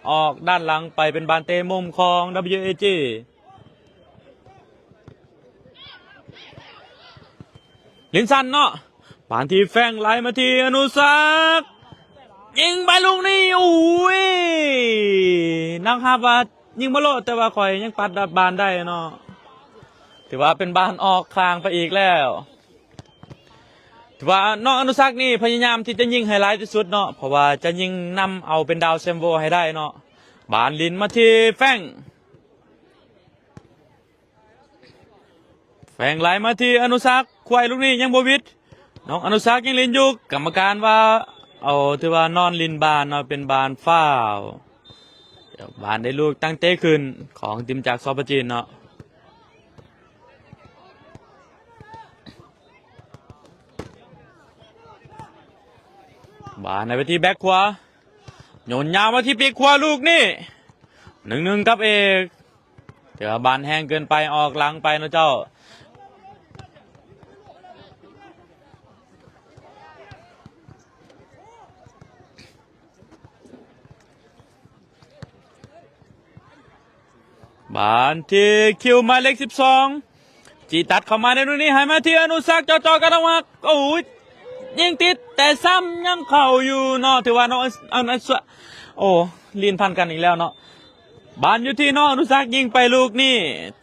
ອອກດ້ານຫຼັງໄປ ເປັນບານເຕະມຸມຂອງ WAG. ລິນສັນເນາະ ບານທີ່ແຟງໄຫຼມາທີ່ອະນຸສັກ ຍິງໄປລູກນີ້ ໂອ້ຍ ນັກຮັບວ່າຍິງບໍ່ໂລດ ແຕ່ວ່າຂ້ອຍຍັງປັດບານໄດ້ເນາະ ຖືວ່າເປັນບານອອກຂ້າງໄປອີກແລ້ວ. ຖືວ່ານ້ອງອະນຸສັກນີ້ພະຍາຍາມທີ່ຈະຍິງໃຫ້ຫຼາຍທີ່ສຸດເນາະ ເພາະວ່າຈະຍິງນຳເອົາເປັນດາວແຊມໂວໃຫ້ໄດ້ເນາະ. ບານຫຼິ້ນມາທີ່ແຟງ ແຟງໄຫຼມາທີ່ອະນຸສັກ ຄວາຍລູກນີ້ຍັງບໍ່ຫວິດ ນ້ອງອະນຸສັກຍັງຫຼິ້ນຢູ່ ກຳມະການວ່າ ເອົາ ຖືວ່ານອນຫຼິ້ນບານເນາະ ເປັນບານຟາວ ບານໄດ້ລູກຕັ້ງເຕະຂຶ້ນຂອງທີມຈາກ ສປ ຈີນ ເນາະ. ບານໃຫ້ໄປທີ່ແບັກຂວາ ໂຍນຍາວມາທີ່ປີກຂວາ ລູກນີ້ ໜຶ່ງໜຶ່ງ ກັບເອກ ແຕ່ວ່າບານແຮງເກີນໄປ ອອກຫຼັງໄປເນາະເຈົ້າ. ບານທີ່ຄິວໝາຍເລກສິບສອງ ຈີຕັດເຂົ້າມາໃນລູກນີ້ ໃຫ້ມາທີ່ອະນຸສັກ ເຈາະໆ ກັບນ້ອງມັກ ໂອ້ຍ ຍິງຕິດ ແຕ່ຊ້ຳຍັງເຂົ້າຢູ່ເນາະ ຖືວ່ານ້ອງ ອະນຸສັກ ໂອ້ ຫຼິ້ນພັນກັນອີກແລ້ວເນາະ. ບານຢູ່ທີ່ນ້ອງອະນຸສັກຍິງໄປລູກນີ້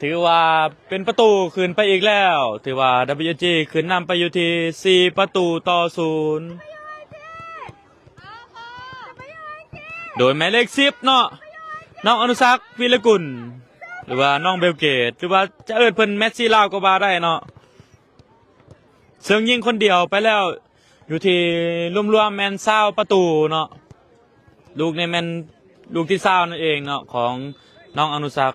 ຖືວ່າເປັນປະຕູຂຶ້ນໄປອີກແລ້ວ ຖືວ່າ WAG ຂຶ້ນນຳໄປຢູ່ທີ່ສີ່ປະຕູຕໍ່ສູນ ໂດຍໝາຍເລກສິບເນາະ ນ້ອງອະນຸສັກ ວິລະກຸນ ຫຼືວ່ານ້ອງເບວເກດ ຫຼືວ່າຈະເອີ້ນເພິ່ນແມັດຊີລາວກໍວ່າໄດ້ເນາະ ເຊິ່ງຍິງຄົນດຽວໄປແລ້ວ ຢູ່ທີ່ລວມໆແມ່ນຊາວປະຕູເນາະ ລູກນີ້ແມ່ນລູກທີຊາວນັ້ນເອງເນາະ ຂອງນ້ອງອະນຸສັກ.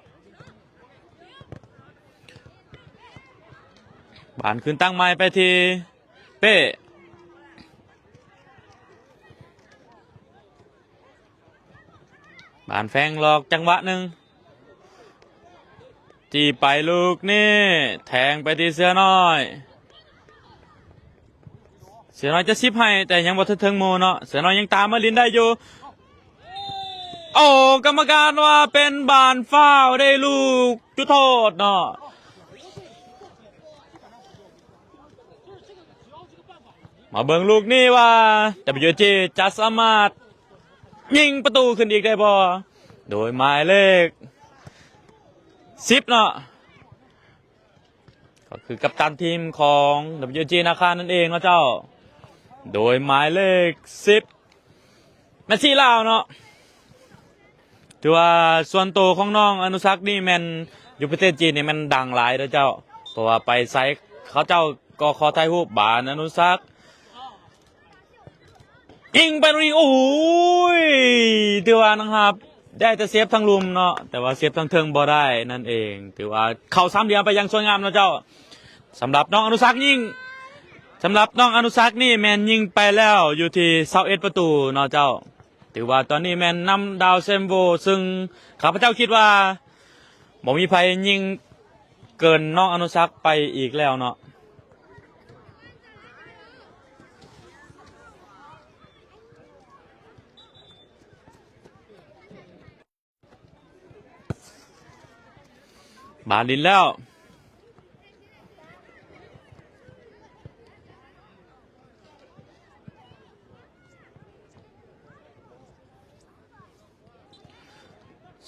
ບານຄືນຕັ້ງໃໝ່ໄປທີ່ເປ້ ບານແຟງຫຼອກຈັງຫວະໜຶ່ງ ຈີ້ໄປລູກນີ້ ແທງໄປທີ່ເສືອນ້ອຍ ເສືອນ້ອຍຈະສິບໃຫ້ ແຕ່ຍັງບໍ່ທັນເຖິງໝູ່ເນາະ ເສືອນ້ອຍຍັງຕາມມາຫຼິ້ນໄດ້ຢູ່ ໂອ້ ກຳມະການວ່າເປັນບານຟາວ ໄດ້ລູກຈຸດໂທດເນາະ. ມາເບິ່ງລູກນີ້ວ່າ WAG ຈະສາມາດຍິງປະຕູຂຶ້ນອີກໄດ້ບໍ່ ໂດຍໝາຍເລກສິບເນາະ ກໍຄືກັບຕັນທີມຂອງ WAG ນາຄານັ້ນເອງເນາະເຈົ້າ ໂດຍໝາຍເລກສິບ ແມັດຊີລາວເນາະ ຖືວ່າສ່ວນໂຕຂອງນ້ອງອະນຸສັກນີ້ແມ່ນຢູ່ປະເທດຈີນນີ້ແມ່ນດັງຫຼາຍເດີເຈົ້າ ເພາະວ່າໄປໃສເຂົາເຈົ້າກໍຂໍຖ່າຍຮູບ ບານອະນຸສັກ ຍິງໄປລູກນີ້ ໂອ້ຍ ຖືວ່ານະຄັບ ໄດ້ແຕ່ເຊບທາງລຸ່ມເນາະ ແຕ່ວ່າເຊບທາງເທິງບໍ່ໄດ້ນັ້ນເອງ ຖືວ່າເຂົ້າສາມຫຼ່ຽມໄປຢ່າງສວຍງາມເນາະເຈົ້າ ສຳລັບນ້ອງອະນຸສັກຍິງ ສຳລັບນ້ອງອະນຸສັກນີ້ແມ່ນຍິງໄປແລ້ວຢູ່ທີ່ຊາວເອັດປະຕູເນາະເຈົ້າ ຖືວ່າຕອນນີ້ແມ່ນນຳດາວເຊມໂວ ຊຶ່ງຂ້າພະເຈົ້າຄິດວ່າບໍ່ມີໃຜຍິງເກີນນ້ອງອະນຸສັກໄປອີກແລ້ວເນາະ. ບານຫຼິ້ນແລ້ວ.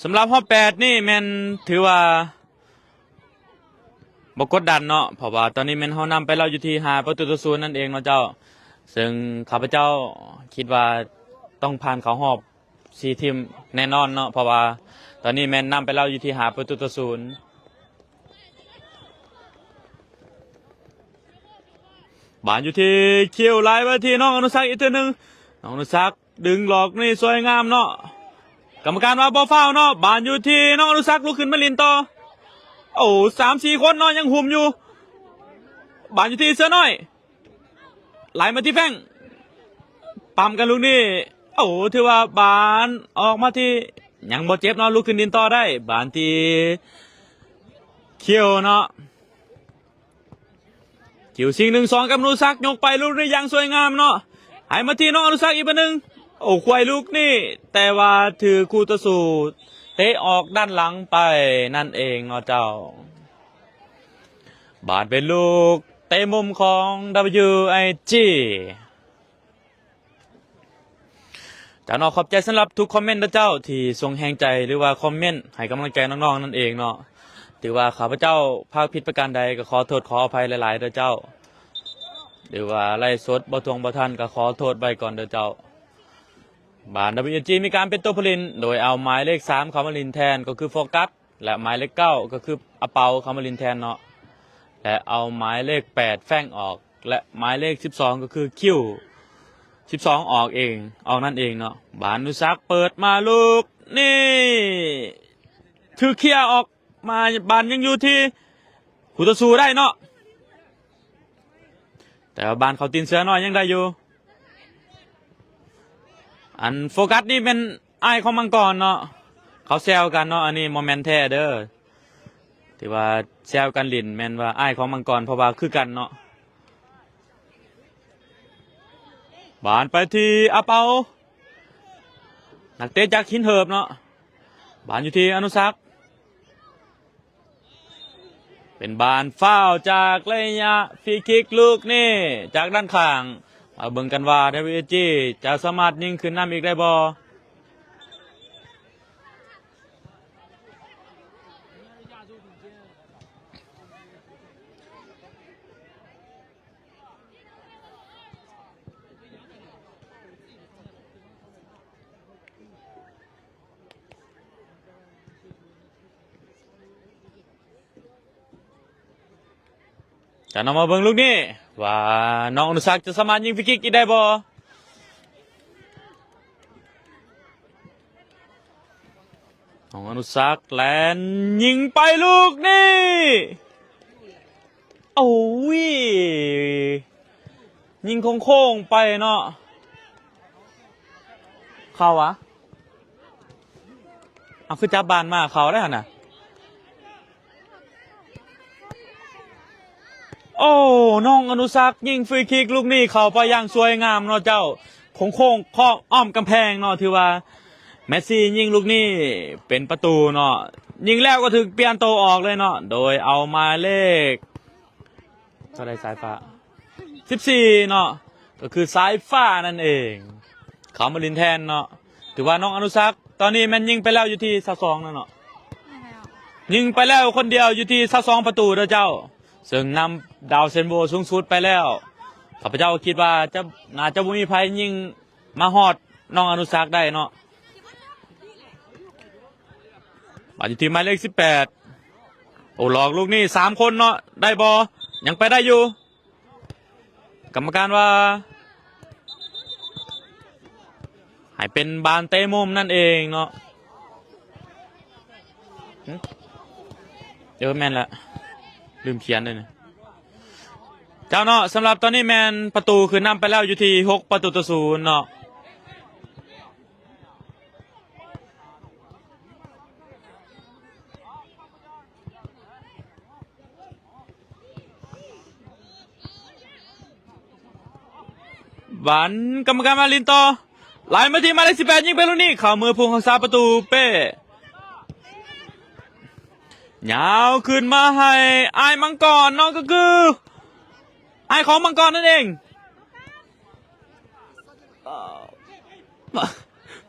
ສຳລັບຮອບແປດນີ້ແມ່ນຖືວ່າບໍ່ກົດດັນເນາະ ເພາະວ່າຕອນນີ້ແມ່ນເຮົານຳໄປແລ້ວຢູ່ທີ່ຫ້າປະຕູຕໍ່ສູນນັ້ນເອງເນາະເຈົ້າ. ເຊິ່ງຂ້າພະເຈົ້າຄິດວ່າຕ້ອງຜ່ານເຂົ້າຮອບສີ່ທີມແນ່ນອນເນາະ ເພາະວ່າຕອນນີ້ແມ່ນນຳໄປແລ້ວຢູ່ທີ່ຫ້າປະຕູຕໍ່ສູນ. ບານຢູ່ທີ່ຄິວ ໄລ່ມາທີ່ນ້ອງອະນຸສັກອີກເທື່ອໜຶ່ງ. ນ້ອງອະນຸສັກດຶງຫຼອກນີ້ສວຍງາມເນາະ. ກຳມະການວ່າບໍ່ຟາວເນາະ. ບານຢູ່ທີ່ນ້ອງອະນຸສັກ ລຸກຂຶ້ນມາຫຼິ້ນຕໍ່. ໂອ້ ສາມສີ່ຄົນເນາະ ຍັງຫຸ້ມຢູ່. ບານຢູ່ທີ່ເສືອນ້ອຍ ໄລ່ມາທີ່ແຟງ ປ້ຳກັນລູກນີ້. ໂອ້ ຖືວ່າບານອອກມາທີ່ ຍັງບໍ່ເຈັບເນາະ ລຸກຂຶ້ນຫຼິ້ນຕໍ່ໄດ້. ບານທີ່ຄິວເນາະ. ຄິວຊິງ ໜຶ່ງສອງ ກັບອະນຸສັກ ຍົກໄປລູກນີ້ຢ່າງສວຍງາມເນາະ ໃຫ້ມາທີ່ນ້ອງອະນຸສັກອີກບາດໜຶ່ງ. ໂອ້ ຄວາຍລູກນີ້ ແຕ່ວ່າຖືກຄູ່ຕໍ່ສູ້ເຕະອອກດ້ານຫຼັງໄປນັ້ນເອງເນາະເຈົ້າ. ບາດເປັນລູກເຕະມຸມຂອງ WIG. ຈາເນາະ ຂອບໃຈສຳລັບທຸກຄອມເມັນເດີເຈົ້າ ທີ່ສົ່ງແຮງໃຈ ຫຼືວ່າຄອມເມັນໃຫ້ກຳລັງໃຈນ້ອງໆນັ້ນເອງເນາະ. ຖືວ່າຂ້າພະເຈົ້າພາກຜິດປະການໃດ ກໍຂໍໂທດຂໍອະໄພຫຼາຍໆເດີເຈົ້າ ຫຼືວ່າໄລຟ໌ສົດບໍ່ທ່ວງບໍ່ທັນ ກໍຂໍໂທດໄວ້ກ່ອນເດີເຈົ້າ. ບານ WIG ມີການປ່ຽນຕົວຜູ້ຫຼິ້ນ ໂດຍເອົາໝາຍເລກສາມເຂົ້າມາຫຼິ້ນແທນ ກໍຄືໂຟກັສ ແລະ ໝາຍເລກເກົ້າ ກໍຄືອາເປົາ ເຂົ້າມາຫຼິ້ນແທນເນາະ ແລະ ເອົາໝາຍເລກແປດແຟງອອກ ແລະ ໝາຍເລກສິບສອງ ກໍຄືຄິວສິບສອງ ອອກເອງ ອອກນັ້ນເອງເນາະ. ບານອະນຸສັກເປີດມາລູກນີ້ ຖືກເຄຍອອກມາ ບານຍັງຢູ່ທີ່ຄູ່ຕໍ່ສູ້ໄດ້ເນາະ ແຕ່ວ່າບານເຂົ້າຕີນເສືອນ້ອຍຍັງໄດ້ຢູ່. ອັນໂຟກັສນີ້ແມ່ນອ້າຍຂອງມັງກອນເນາະ ເຂົາແຊວກັນເນາະ ອັນນີ້ບໍ່ແມ່ນແທ້ເດີ. ຖືວ່າແຊວກັນຫຼິ້ນ ແມ່ນວ່າອ້າຍຂອງມັງກອນ ເພາະວ່າຄືກັນເນາະ. ບານໄປທີ່ອາເປົາ ນັກເຕະຈາກຫີນເຫີບເນາະ. ບານຢູ່ທີ່ອະນຸສັກ ເປັນບານຟາວຈາກໄລຍະຟຣີຄິກລູກນີ້ ຈາກດ້ານຂ້າງ. ມາເບິ່ງກັນວ່າ WIG ຈະສາມາດຍິງຂຶ້ນນຳອີກໄດ້ບໍ່? ຈະນຳມາເບິ່ງລູກນີ້ ວ່ານ້ອງອະນຸສັກຈະສາມາດຍິງຟຣີຄິກອີກໄດ້ບໍ່? ນ້ອງອະນຸສັກແລ່ນຍິງໄປລູກນີ້ ໂອ້ຍ ຍິງໂຄ້ງໆໄປເນາະ. ເຂົ້າຫວາ? ເອົາ ຄືຈັບບານມາ ເຂົ້າໄດ້ຫັ້ນນະ. ໂອ້ ນ້ອງອະນຸສັກຍິງຟຣີຄິກລູກນີ້ເຂົ້າໄປຢ່າງສວຍງາມເນາະເຈົ້າ ໂຄ້ງໆ ອ້ອມກຳແພງເນາະ. ຖືວ່າເມດຊີຍິງລູກນີ້ເປັນປະຕູເນາະ ຍິງແລ້ວກໍຖືກປ່ຽນໂຕອອກເລີຍເນາະ ໂດຍເອົາໝາຍເລກ ເທົ່າໃດ ສາຍຟ້າ ສິບສີ່ເນາະ ກໍຄືສາຍຟ້ານັ້ນເອງ ເຂົ້າມາຫຼິ້ນແທນເນາະ. ຖືວ່ານ້ອງອະນຸສັກຕອນນີ້ແມ່ນຍິງໄປແລ້ວຢູ່ທີ່ຊາວສອງແລ້ວເນາະ ຍິງໄປແລ້ວຄົນດຽວຢູ່ທີ່ຊາວສອງປະຕູເດີເຈົ້າ ເຊິ່ງນຳດາວເຊນໂວສູງສຸດໄປແລ້ວ. ຂ້າພະເຈົ້າຄິດວ່າຈະ ໜ້າຈະບໍ່ມີໃຜຍິງມາຮອດນ້ອງອະນຸສັກໄດ້ເນາະ. ບາດຢູ່ທີ່ໝາຍເລກສິບແປດ ໂອ້ ຫຼອກລູກນີ້ສາມຄົນເນາະ ໄດ້ບໍ່? ຍັງໄປໄດ້ຢູ່. ກຳມະການວ່າໃຫ້ເປັນບານເຕະມຸມນັ້ນເອງເນາະ. ຫຶ? ເອີ ແມ່ນລະ ລືມຂຽນເດ້ນີ້ ເຈົ້າເນາະ. ສຳລັບຕອນນີ້ແມ່ນປະຕູຂຶ້ນນຳໄປແລ້ວຢູ່ທີ່ຫົກປະຕູຕໍ່ສູນເນາະ. ບານ ກຳມະການມາຫຼິ້ນຕໍ່ ໄລ່ມາທີ່ໝາຍເລກສິບແປດ ຍິງໄປລູກນີ້ ເຂົ້າມືຜູ້ຮັກສາປະຕູເປ້. ຍາວຂຶ້ນມາໃຫ້ອ້າຍມັງກອນເນາະ ກໍຄືອ້າຍຂອງມັງກອນນັ້ນເອງ.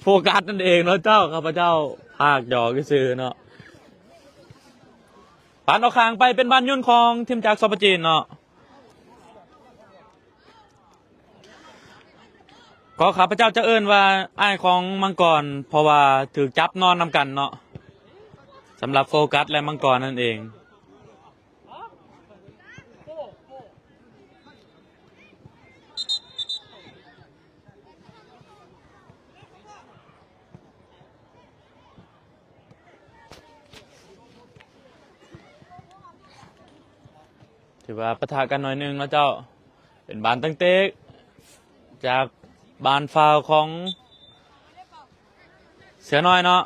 ໂຟກັສນັ້ນເອງເນາະເຈົ້າ, ຂ້າພະເຈົ້າພາກຢອກຊື່ໆເນາະ. ປານອອກຂ້າງໄປເປັນບານໂຍນຂອງທີມຈາກ ສປ ຈີນເນາະ. ກໍຂ້າພະເຈົ້າຈະເອີ້ນວ່າອ້າຍຂອງມັງກອນ ເພາະວ່າຖືກຈັບນອນນຳກັນເນາະ, ສຳລັບໂຟກັສ ແລະ ມັງກອນນັ້ນເອງ. ຖືວ່າປະທະກັນໜ້ອຍໜຶ່ງເນາະເຈົ້າ. ເປັນບານຕັ້ງເຕະຈາກບານຟາວຂອງເສືອນ້ອຍເນາະ.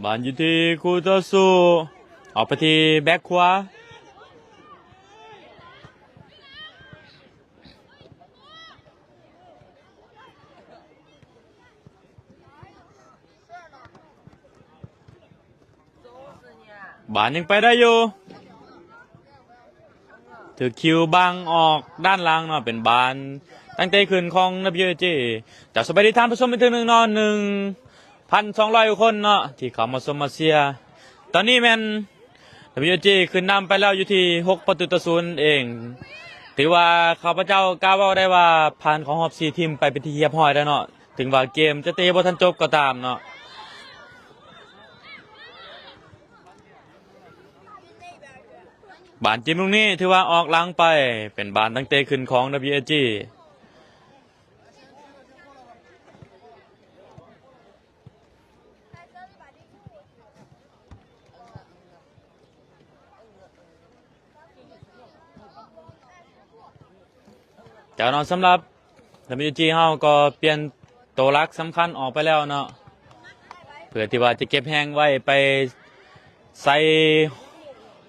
ບານຢູ່ທີ່ຄູ່ຕໍ່ສູ້ ອອກໄປທີ່ແບັກຂວາ. ບານຍັງໄປໄດ້ຢູ່ ຖືກຄິວບັງອອກດ້ານຫຼັງເນາະ. ເປັນບານຕັ້ງເຕະຂຶ້ນຂອງ WAG. ຈະສະບາຍດີທ່ານຜູ້ຊົມອີກເທື່ອໜຶ່ງເນາະ ໜຶ່ງພັນສອງຮ້ອຍກວ່າຄົນເນາະ ທີ່ເຂົ້າມາຊົມມາເຊຍ. ຕອນນີ້ແມ່ນ WAG ຂຶ້ນນຳໄປແລ້ວຢູ່ທີ່ຫົກປະຕູຕໍ່ສູນເອງ. ຖືວ່າຂ້າພະເຈົ້າກ້າເວົ້າໄດ້ວ່າຜ່ານເຂົ້າຮອບສີ່ທີມໄປເປັນທີ່ຮຽບຮ້ອຍແລ້ວເນາະ, ເຖິງວ່າເກມຈະເຕະບໍ່ທັນຈົບກໍຕາມເນາະ. ບານຈິ້ມລູກນີ້ຖືວ່າອອກຫຼັງໄປ, ເປັນບານຕັ້ງເຕະຂຶ້ນຂອງ WAG. ເຈົ້າເນາະ ສຳລັບ WAG ເຮົາກໍປ່ຽນໂຕຫຼັກສຳຄັນອອກໄປແລ້ວເນາະ ເພື່ອທີ່ວ່າຈະເກັບແຮງໄວ້ໄປໃສ່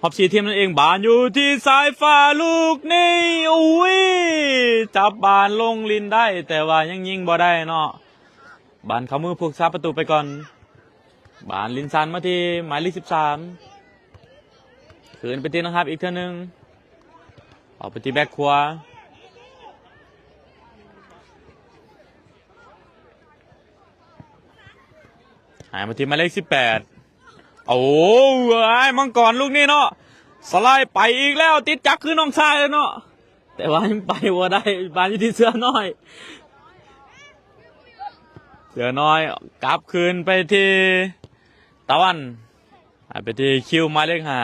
ຮອບສີ່ທີມນັ້ນເອງ. ບານຢູ່ທີ່ສາຍຟ້າລູກນີ້ ອຸ້ຍ ຈັບບານລົງຫຼິ້ນໄດ້ ແຕ່ວ່າຍັງຍິງບໍ່ໄດ້ເນາະ. ບານເຂົ້າມືຜູ້ຮັກສາປະຕູໄປກ່ອນ. ບານຫຼິ້ນສັ້ນມາທີ່ໝາຍເລກສິບສາມ ຄືນໄປທີ່ນັກຮັບອີກເທື່ອໜຶ່ງ, ອອກໄປທີ່ແບັກຂວາ ໃຫ້ມາທີ່ໝາຍເລກສິບແປດ. ໂອ້ ອ້າຍມັງກອນລູກນີ້ເນາະ ສະໄລໄປອີກແລ້ວ, ຕິດຈັກຄືນ້ອງຊາຍເລີຍເນາະ. ແຕ່ວ່າຍັງໄປບໍ່ໄດ້, ບານຢູ່ທີ່ເສືອນ້ອຍ. ເສືອນ້ອຍກັບຄືນໄປທີ່ຕາວັນ, ໃຫ້ໄປທີ່ຄິວໝາຍເລກຫ້າ.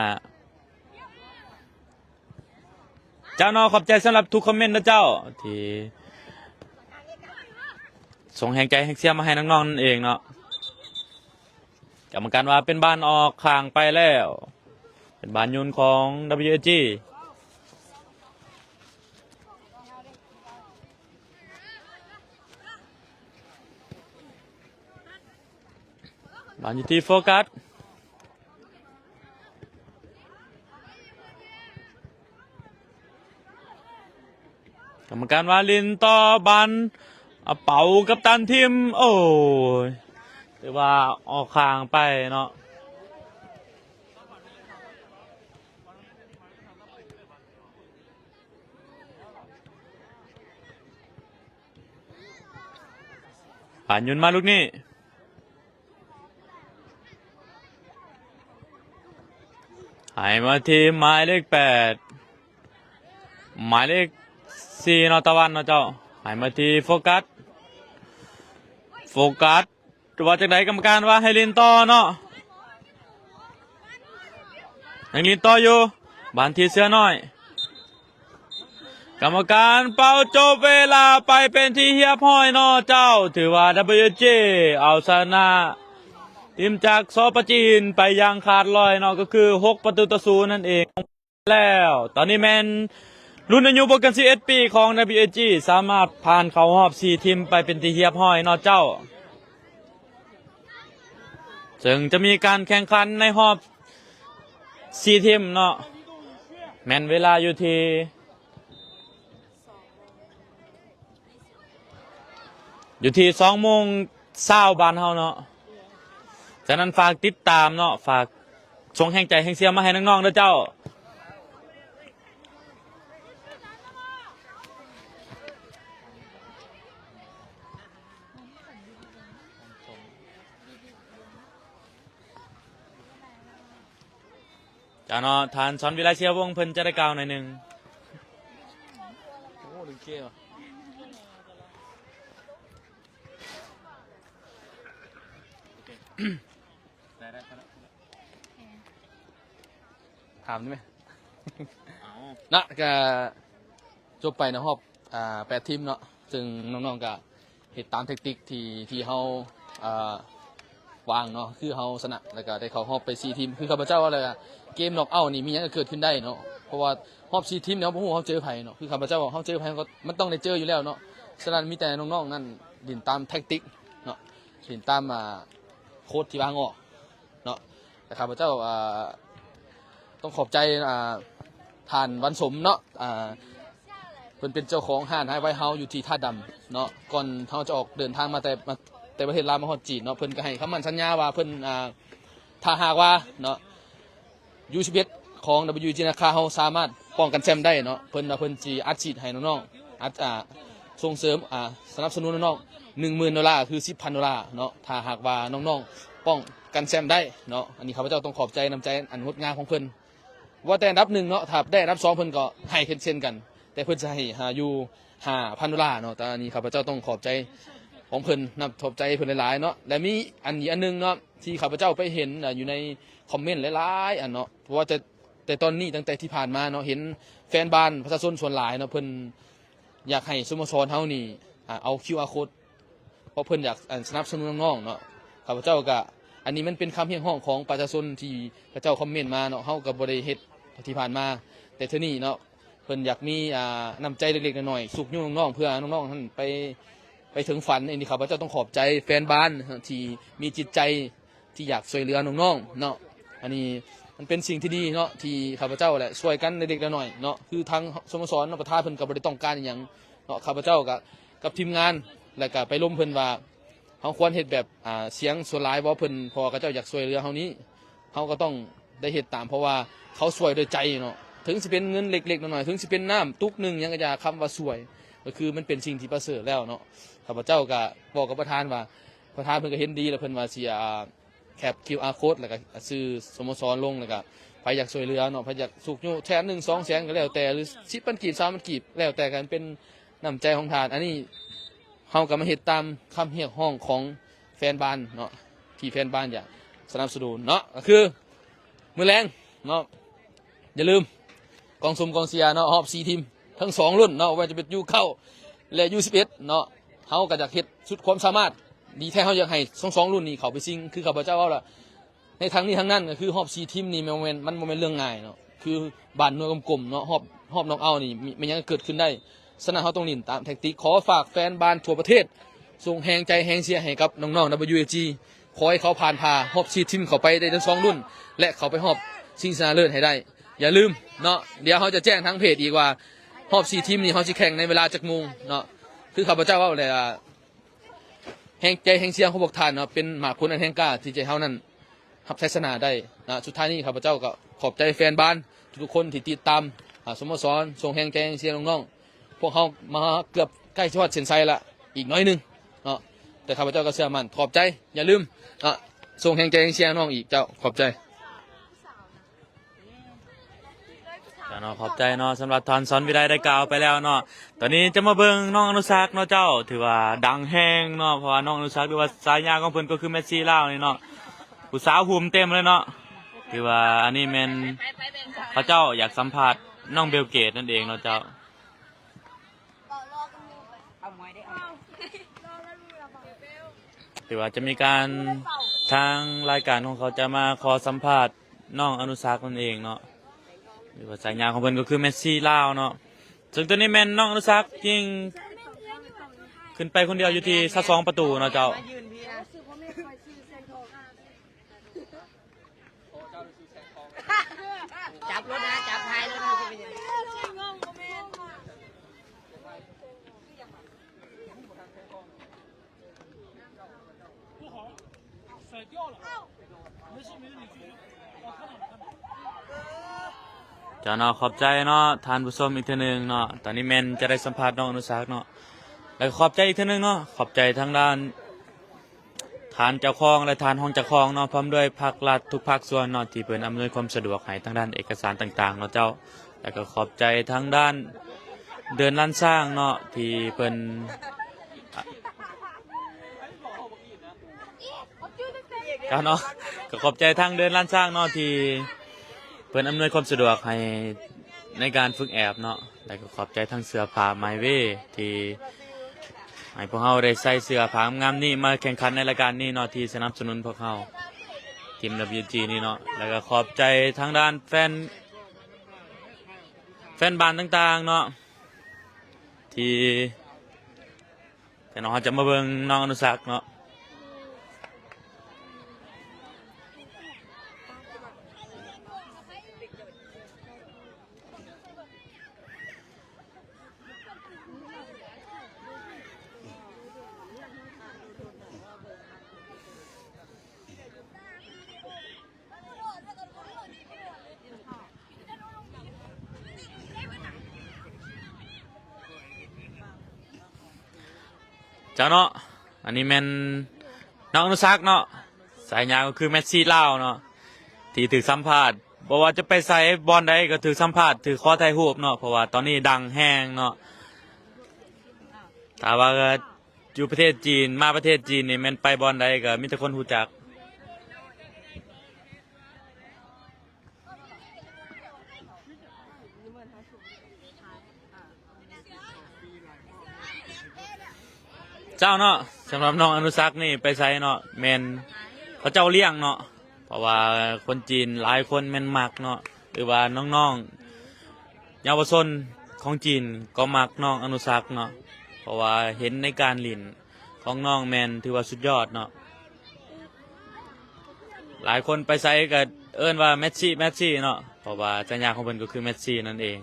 ເຈົ້າເນາະ, ຂອບໃຈສຳລັບທຸກຄອມເມັນນະເຈົ້າ ທີ່ສົ່ງແຮງໃຈແຮງເຊຍມາໃຫ້ນ້ອງໆນັ້ນເອງເນາະ. ກຳມະການວ່າເປັນບານອອກຂ້າງໄປແລ້ວ, ເປັນບານໂຍນຂອງ WAG. ບານຢູ່ທີ່ໂຟກັສ, ກຳມະການວ່າຫຼິ້ນຕໍ່, ບານເອົາເປົາກັບຕັນຖິ້ມ. ໂອ້ຍ ຖືວ່າອອກຂ້າງໄປເນາະ. ບານໂຍນມາລູກນີ້ ໃຫ້ມາທີ່ໝາຍເລກແປດ, ໝາຍເລກສີ່ເນາະ ຕາວັນເນາະເຈົ້າ, ໃຫ້ມາທີ່ໂຟກັສ, ໂຟກັສ ວ່າຈັ່ງໃດ ກຳມະການວ່າໃຫ້ຫຼິ້ນຕໍ່ເນາະ, ຍັງຫຼິ້ນຕໍ່ຢູ່. ບານທີ່ເສືອນ້ອຍ, ກຳມະການເປົ່າຈົບເວລາໄປເປັນທີ່ຮຽບຮ້ອຍເນາະເຈົ້າ. ຖືວ່າ WAG ເອົາຊະນະທີມຈາກ ສປ ຈີນ ໄປຢ່າງຂາດລອຍເນາະ, ກໍຄືຫົກປະຕູຕໍ່ສູນນັ້ນເອງ. ແລ້ວ ຕອນນີ້ແມ່ນລຸ້ນອາຍຸບໍ່ເກີນສິບເອັດປີຂອງ WAG ສາມາດຜ່ານເຂົ້າຮອບສີ່ທີມໄປເປັນທີ່ຮຽບຮ້ອຍເນາະເຈົ້າ, ເຊິ່ງຈະມີການແຂ່ງຂັນໃນຮອບສີ່ທີມເນາະ. ແມ່ນເວລາຢູ່ທີ່ ຢູ່ທີ່ສອງໂມງຊາວບ້ານເຮົາເນາະ. ສະນັ້ນຝາກຕິດຕາມເນາະ, ຝາກສົ່ງແຮງໃຈແຮງເຊຍມາໃຫ້ນ້ອງໆເດີເຈົ້າ. ເຈົ້າເນາະ ທ່ານສອນວິໄລ ເຊຍວົງ ເພິ່ນຈະໄດ້ກ່າວໜ້ອຍໜຶ່ງ. ໂອ້ ເກັ່ງເກັ່ງ. ໄດ້ ໄດ້ ໄດ້. ຖາມໄດ້ໄໝ? ເອົາ ນະ ກະຈົບໄປໃນຮອບ ອ່າ ແປດທີມເນາະ, ເຊິ່ງນ້ອງໆກະເຮັດຕາມແທັກຕິກທີ່ ທີ່ເຮົາ ອ່າ ວາງເນາະ, ຄືເຮົາຊະນະ ແລ້ວກະໄດ້ເຂົ້າຮອບໄປສີ່ທີມ. ຄືຂ້າພະເຈົ້າວ່າແລ້ວ ເກມນັອກເອົານີ້ມີຫຍັງກະເກີດຂຶ້ນໄດ້ເນາະ, ເພາະວ່າຮອບສີ່ທີມນີ້ເຮົາບໍ່ຮູ້ເຮົາເຈີໃຜເນາະ. ຄືຂ້າພະເຈົ້າເຮົາເຈີໃຜເຮົາກະ ມັນຕ້ອງໄດ້ເຈີຢູ່ແລ້ວເນາະ. ສະນັ້ນມີແຕ່ນ້ອງໆນັ້ນຫຼິ້ນຕາມແທັກຕິກເນາະ, ຫຼິ້ນຕາມ ອ່າ ໂຄດທີ່ວາງອອກເນາະ. ແລະ ຂ້າພະເຈົ້າ ອ່າ ຕ້ອງຂອບໃຈ ອ່າ ທ່ານວັນສົມເນາະ, ອ່າ ເພິ່ນເປັນເຈົ້າຂອງຮ້ານໄຮໄວເຮົາຢູ່ທີ່ທ່າດຳເນາະ. ກ່ອນເຮົາຈະອອກເດີນທາງມາແຕ່ ມາແຕ່ປະເທດລາວມາຮອດຈີນເນາະ, ເພິ່ນກະໃຫ້ຄຳໝັ້ນສັນຍາວ່າເພິ່ນ ອ່າ ຖ້າຫາກວ່າເນາະ ຢູສິບເອັດ ຂອງ ດັບເບິນຢູເອຈີ ນາຄາເຮົາສາມາດປ້ອງກັນແຊ້ມໄດ້ເນາະ, ເພິ່ນວ່າເພິ່ນຊິອັດສີດໃຫ້ນ້ອງໆ ອັດ ອ່າ ສົ່ງເສີມ ອ່າ ສະໜັບສະໜູນນ້ອງໆ ໜຶ່ງໝື່ນໂດລາ ຄື ສິບພັນໂດລາເນາະ, ຖ້າຫາກວ່ານ້ອງໆປ້ອງກັນແຊ້ມໄດ້ເນາະ. ອັນນີ້ຂ້າພະເຈົ້າຕ້ອງຂອບໃຈນ້ຳໃຈອັນງົດງາມຂອງເພິ່ນ. ວ່າແຕ່ອັນດັບໜຶ່ງເນາະ, ຖ້າໄດ້ອັນດັບສອງເພິ່ນກໍໃຫ້ເຊັ່ນກັນ, ແຕ່ເພິ່ນຈະໃຫ້ ອ່າ ຢູ່ຫ້າພັນໂດລາເນາະ. ແຕ່ອັນນີ້ຂ້າພະເຈົ້າຕ້ອງຂອບໃຈຂອງເພິ່ນນຳ, ຂອບໃຈເພິ່ນຫຼາຍໆເນາະ. ແລະ ມີອັນອີກອັນໜຶ່ງເນາະ ທີ່ຂ້າພະເຈົ້າໄປເຫັນ ອ່າ ຢູ່ໃນຄອມເມັນຫຼາຍໆອັນເນາະ, ເພາະວ່າແຕ່ ແຕ່ຕອນນີ້ ຕັ້ງແຕ່ທີ່ຜ່ານມາເນາະ ເຫັນແຟນບານ ປະຊາຊົນສ່ວນຫຼາຍເນາະ ເພິ່ນຢາກໃຫ້ສະໂມສອນເຮົານີ້ ອ່າ ເອົາຄິວອາໂຄດ ເພາະເພິ່ນຢາກ ອັນ ສະໜັບສະໜູນນ້ອງໆເນາະ. ຂ້າພະເຈົ້າກະ ອັນນີ້ມັນເປັນຄຳຮຽກຮ້ອງຂອງປະຊາຊົນທີ່ເຂົາເຈົ້າຄອມເມັນມາເນາະ, ເຮົາກະບໍ່ໄດ້ເຮັດທີ່ຜ່ານມາ, ແຕ່ເທື່ອນີ້ເນາະ ເພິ່ນຢາກມີ ອ່າ ນ້ຳໃຈເລັກໆນ້ອຍໆ ຊຸກຍູ້ນ້ອງໆ ເພື່ອນ້ອງໆນັ້ນໄປ ໄປເຖິງຝັນ. ອັນນີ້ຂ້າພະເຈົ້າຕ້ອງຂອບໃຈແຟນບານທີ່ມີຈິດໃຈ ທີ່ຢາກຊ່ວຍເຫຼືອນ້ອງໆເນາະ. ອັນນີ້ມັນເປັນສິ່ງທີ່ດີເນາະ ທີ່ຂ້າພະເຈົ້າແຫຼະຊ່ວຍກັນເລັກໆນ້ອຍໆເນາະ, ຄືທາງສະໂມສອນເນາະ ປະທານເພິ່ນກະບໍ່ໄດ້ຕ້ອງການອີ່ຫຍັງເນາະ. ຂ້າພະເຈົ້າກະກັບທີມງານ ແລ້ວກະໄປລົມເພິ່ນວ່າ ເຮົາຄວນເຮັດແບບ ອ່າ ສຽງສ່ວນຫຼາຍບໍ່ເພິ່ນ, ເພາະວ່າເຂົາເຈົ້າຢາກຊ່ວຍເຫຼືອເຮົານີ້ ເຮົາກະຕ້ອງໄດ້ເຮັດຕາມ, ເພາະວ່າເຂົາຊ່ວຍດ້ວຍໃຈເນາະ. ເຖິງຊິເປັນເງິນເລັກໆນ້ອຍໆ, ເຖິງຊິເປັນນ້ຳຕຸກໜຶ່ງຫຍັງກະຢ່າ, ຄຳວ່າຊ່ວຍ ກະຄືມັນເປັນສິ່ງທີ່ປະເສີດແລ້ວເນາະ. ຂ້າພະເຈົ້າກະບອກກັບປະທານວ່າ ປະທານເພິ່ນກະເຫັນດີ ແລ້ວເພິ່ນວ່າຊິ ອ່າ ແຄັບຄິວອາໂຄດ ແລ້ວກະຊື່ສະໂມສອນລົງ, ແລ້ວກະໃຜຢາກຊ່ວຍເຫຼືອເນາະ, ໃຜຢາກຊຸກຍູ້ແສນໜຶ່ງ ສອງແສນກະແລ້ວແຕ່ ຫຼື ສິບພັນກີບ ສາມພັນກີບ ແລ້ວແຕ່, ກະເປັນນ້ຳໃຈຂອງທ່ານ. ອັນນີ້ເຮົາກະມາເຮັດຕາມຄຳຮຽກຮ້ອງຂອງແຟນບານເນາະ, ທີ່ແຟນບານຢາກສະໜັບສະໜູນເນາະ, ກະຄືມື້ແລງເນາະ ຢ່າລືມ ກອງຊົມກອງເຊຍເນາະ, ຮອບສີ່ທີມ ທັງສອງລຸ້ນເນາະ, ບໍ່ວ່າຈະເປັນຢູເກົ້າ ແລະ ຢູສິບເອັດເນາະ, ເຮົາກະຢາກເຮັດສຸດຄວາມສາມາດ. ດີແທ້ເຮົາຢາກໃຫ້ທັງສອງລຸ້ນນີ້ເຂົ້າໄປຊິງ. ຄືຂ້າພະເຈົ້າເວົ້າລະ ໃນທັງນີ້ທັງນັ້ນ ກະຄືຮອບສີ່ທີມນີ້ ມັນບໍ່ແມ່ນ ມັນບໍ່ແມ່ນເລື່ອງງ່າຍເນາະ, ຄືບານໜ່ວຍກົມໆເນາະ, ຮອບ ຮອບນັອກເອົານີ້ ມີ ມີຫຍັງກະເກີດຂຶ້ນໄດ້. ສະນັ້ນເຮົາຕ້ອງຫຼິ້ນຕາມແທັກຕິກ. ຂໍຝາກແຟນບານທົ່ວປະເທດ ສົ່ງແຮງໃຈແຮງເຊຍໃຫ້ກັບນ້ອງໆ ດັບເບິນຢູເອຈີ ຂໍໃຫ້ເຂົາຜ່ານຜ່າຮອບສີ່ທີມເຂົ້າໄປໄດ້ທັງສອງລຸ້ນ ແລະ ເຂົ້າໄປຮອບຊິງຊະນະເລີດໃຫ້ໄດ້. ຢ່າລືມເນາະ, ດຽວເຮົາຈະແຈ້ງທາງເພຈອີກວ່າ ຮອບສີ່ທີມນີ້ເຮົາຊິແຂ່ງໃນເວລາຈັກໂມງເນາະ. ຄືຂ້າພະເຈົ້າເວົ້າແຫຼະ ແຮງໃຈແຮງເຊຍຂອງພວກທ່ານເນາະ ເປັນໝາກຜົນອັນແຮງກ້າທີ່ຈະເຮັດໃຫ້ເຮົານັ້ນຮັບໄຊຊະນະໄດ້ນະ. ສຸດທ້າຍນີ້ຂ້າພະເຈົ້າກະຂອບໃຈແຟນບານທຸກໆຄົນທີ່ຕິດຕາມ ອ່າ ສະໂມສອນ, ສົ່ງແຮງໃຈແຮງເຊຍນ້ອງໆ. ພວກເຮົາມາເກືອບໃກ້ຊິຮອດເສັ້ນໄຊລະ ອີກໜ້ອຍໜຶ່ງເນາະ, ແຕ່ຂ້າພະເຈົ້າກະເຊື່ອໝັ້ນ. ຂອບໃຈ, ຢ່າລືມເນາະ ສົ່ງແຮງໃຈແຮງເຊຍນ້ອງອີກ. ເຈົ້າ ຂອບໃຈ. ເຈົ້າເນາະ ຂອບໃຈເນາະ ສຳລັບທ່ານສອນວິໄລໄດ້ກ່າວໄປແລ້ວເນາະ. ຕອນນີ້ຈະມາເບິ່ງນ້ອງອະນຸສັກເນາະເຈົ້າ, ຖືວ່າດັງແຮງເນາະ, ເພາະວ່ານ້ອງອະນຸສັກ ຫຼືວ່າສາຍາຂອງເພິ່ນກະຄືເມດຊີລາວນີ້ເນາະ. ຜູ້ສາວຫຸ້ມເຕັມເລີຍເນາະ, ຖືວ່າອັນນີ້ແມ່ນເຂົາເຈົ້າຢາກສຳພາດນ້ອງເບວເກດນັ້ນເອງເນາະເຈົ້າ. ຖືວ່າຈະມີການ ທາງລາຍການຂອງເຂົາຈະມາຂໍສຳພາດນ້ອງອະນຸສັກນັ້ນເອງເນາະ, ຫຼືວ່າສາຍາຂອງເພິ່ນກະຄືເມດຊີລາວເນາະ. ເຊິ່ງໂຕນີ້ແມ່ນນ້ອງອະນຸສັກຍິງຂຶ້ນໄປຄົນດຽວຢູ່ທີ່ຊາວສອງປະຕູເນາະເຈົ້າ. ຈັບລົດນະ ຈັບຖ່າຍລົດນະ ຊິເປັນຫຍັງ? ເຈົ້າເນາະ ຂອບໃຈເນາະທ່ານຜູ້ຊົມອີກເທື່ອໜຶ່ງເນາະ. ຕອນນີ້ແມ່ນຈະໄດ້ສຳພາດນ້ອງອະນຸສັກເນາະ ແລ້ວກໍຂອບໃຈອີກເທື່ອໜຶ່ງເນາະ ຂອບໃຈທາງດ້ານ ທ່ານເຈົ້າຂອງ ແລະ ທ່ານຮອງເຈົ້າຂອງເນາະ ພ້ອມດ້ວຍພາກລັດທຸກພາກສ່ວນເນາະ ທີ່ເພິ່ນອຳນວຍຄວາມສະດວກໃຫ້ທາງດ້ານເອກະສານຕ່າງໆເນາະເຈົ້າ. ແລ້ວກໍຂອບໃຈທາງດ້ານເດີ່ນລ້ານຊ້າງເນາະ ທີ່ເພິ່ນ ເຈົ້າເນາະ ກໍຂອບໃຈທາງເດີ່ນລ້ານຊ້າງເນາະ ທີ່ເພິ່ນອຳນວຍຄວາມສະດວກໃຫ້ໃນການຝຶກແອບເນາະ. ແລ້ວກໍຂອບໃຈທັງເສື້ອຜ້າ My Way ທີ່ໃຫ້ພວກເຮົາໄດ້ໃສ່ເສື້ອຜ້າງາມໆນີ້ມາແຂ່ງຂັນໃນລາຍການນີ້ເນາະ ທີ່ສະໜັບສະໜູນພວກເຮົາ ທີມ WG ນີ້ເນາະ. ແລ້ວກໍຂອບໃຈທາງດ້ານແຟນ ແຟນບານຕ່າງໆເນາະ ທີ່ ແຕ່ເນາະ ເຮົາຈະມາເບິ່ງນ້ອງອະນຸສັກເນາະ. ເຈົ້າເນາະ ອັນນີ້ແມ່ນນ້ອງອະນຸສັກເນາະ ສາຍຍາກໍຄືແມັດຊີລາວເນາະ ທີ່ຖືກສຳພາດ ບໍ່ວ່າຈະໄປໃສບ່ອນໃດກໍຖືກສຳພາດ ຖືກຂໍຖ່າຍຮູບເນາະ ເພາະວ່າຕອນນີ້ດັງແຮງເນາະ. ຖ້າວ່າ ຢູ່ປະເທດຈີນ ມາປະເທດຈີນນີ້ແມ່ນໄປບ່ອນໃດກໍມີແຕ່ຄົນຮູ້ຈັກ. ເຈົ້າເນາະ ສຳລັບນ້ອງອະນຸສັກນີ້ໄປໃສເນາະ ແມ່ນເຂົາເຈົ້າລ້ຽງເນາະ ເພາະວ່າຄົນຈີນຫຼາຍຄົນແມ່ນມັກເນາະ ຫຼືວ່ານ້ອງໆ ເຍົາວະຊົນຂອງຈີນກໍມັກນ້ອງອະນຸສັກເນາະ ເພາະວ່າເຫັນໃນການຫຼິ້ນຂອງນ້ອງແມ່ນຖືວ່າສຸດຍອດເນາະ. ຫຼາຍຄົນໄປໃສກໍເອີ້ນວ່າແມັດຊີ ແມັດຊີເນາະ ເພາະວ່າສາຍຍາຂອງເພິ່ນກໍຄືແມັດຊີນັ້ນເອງ.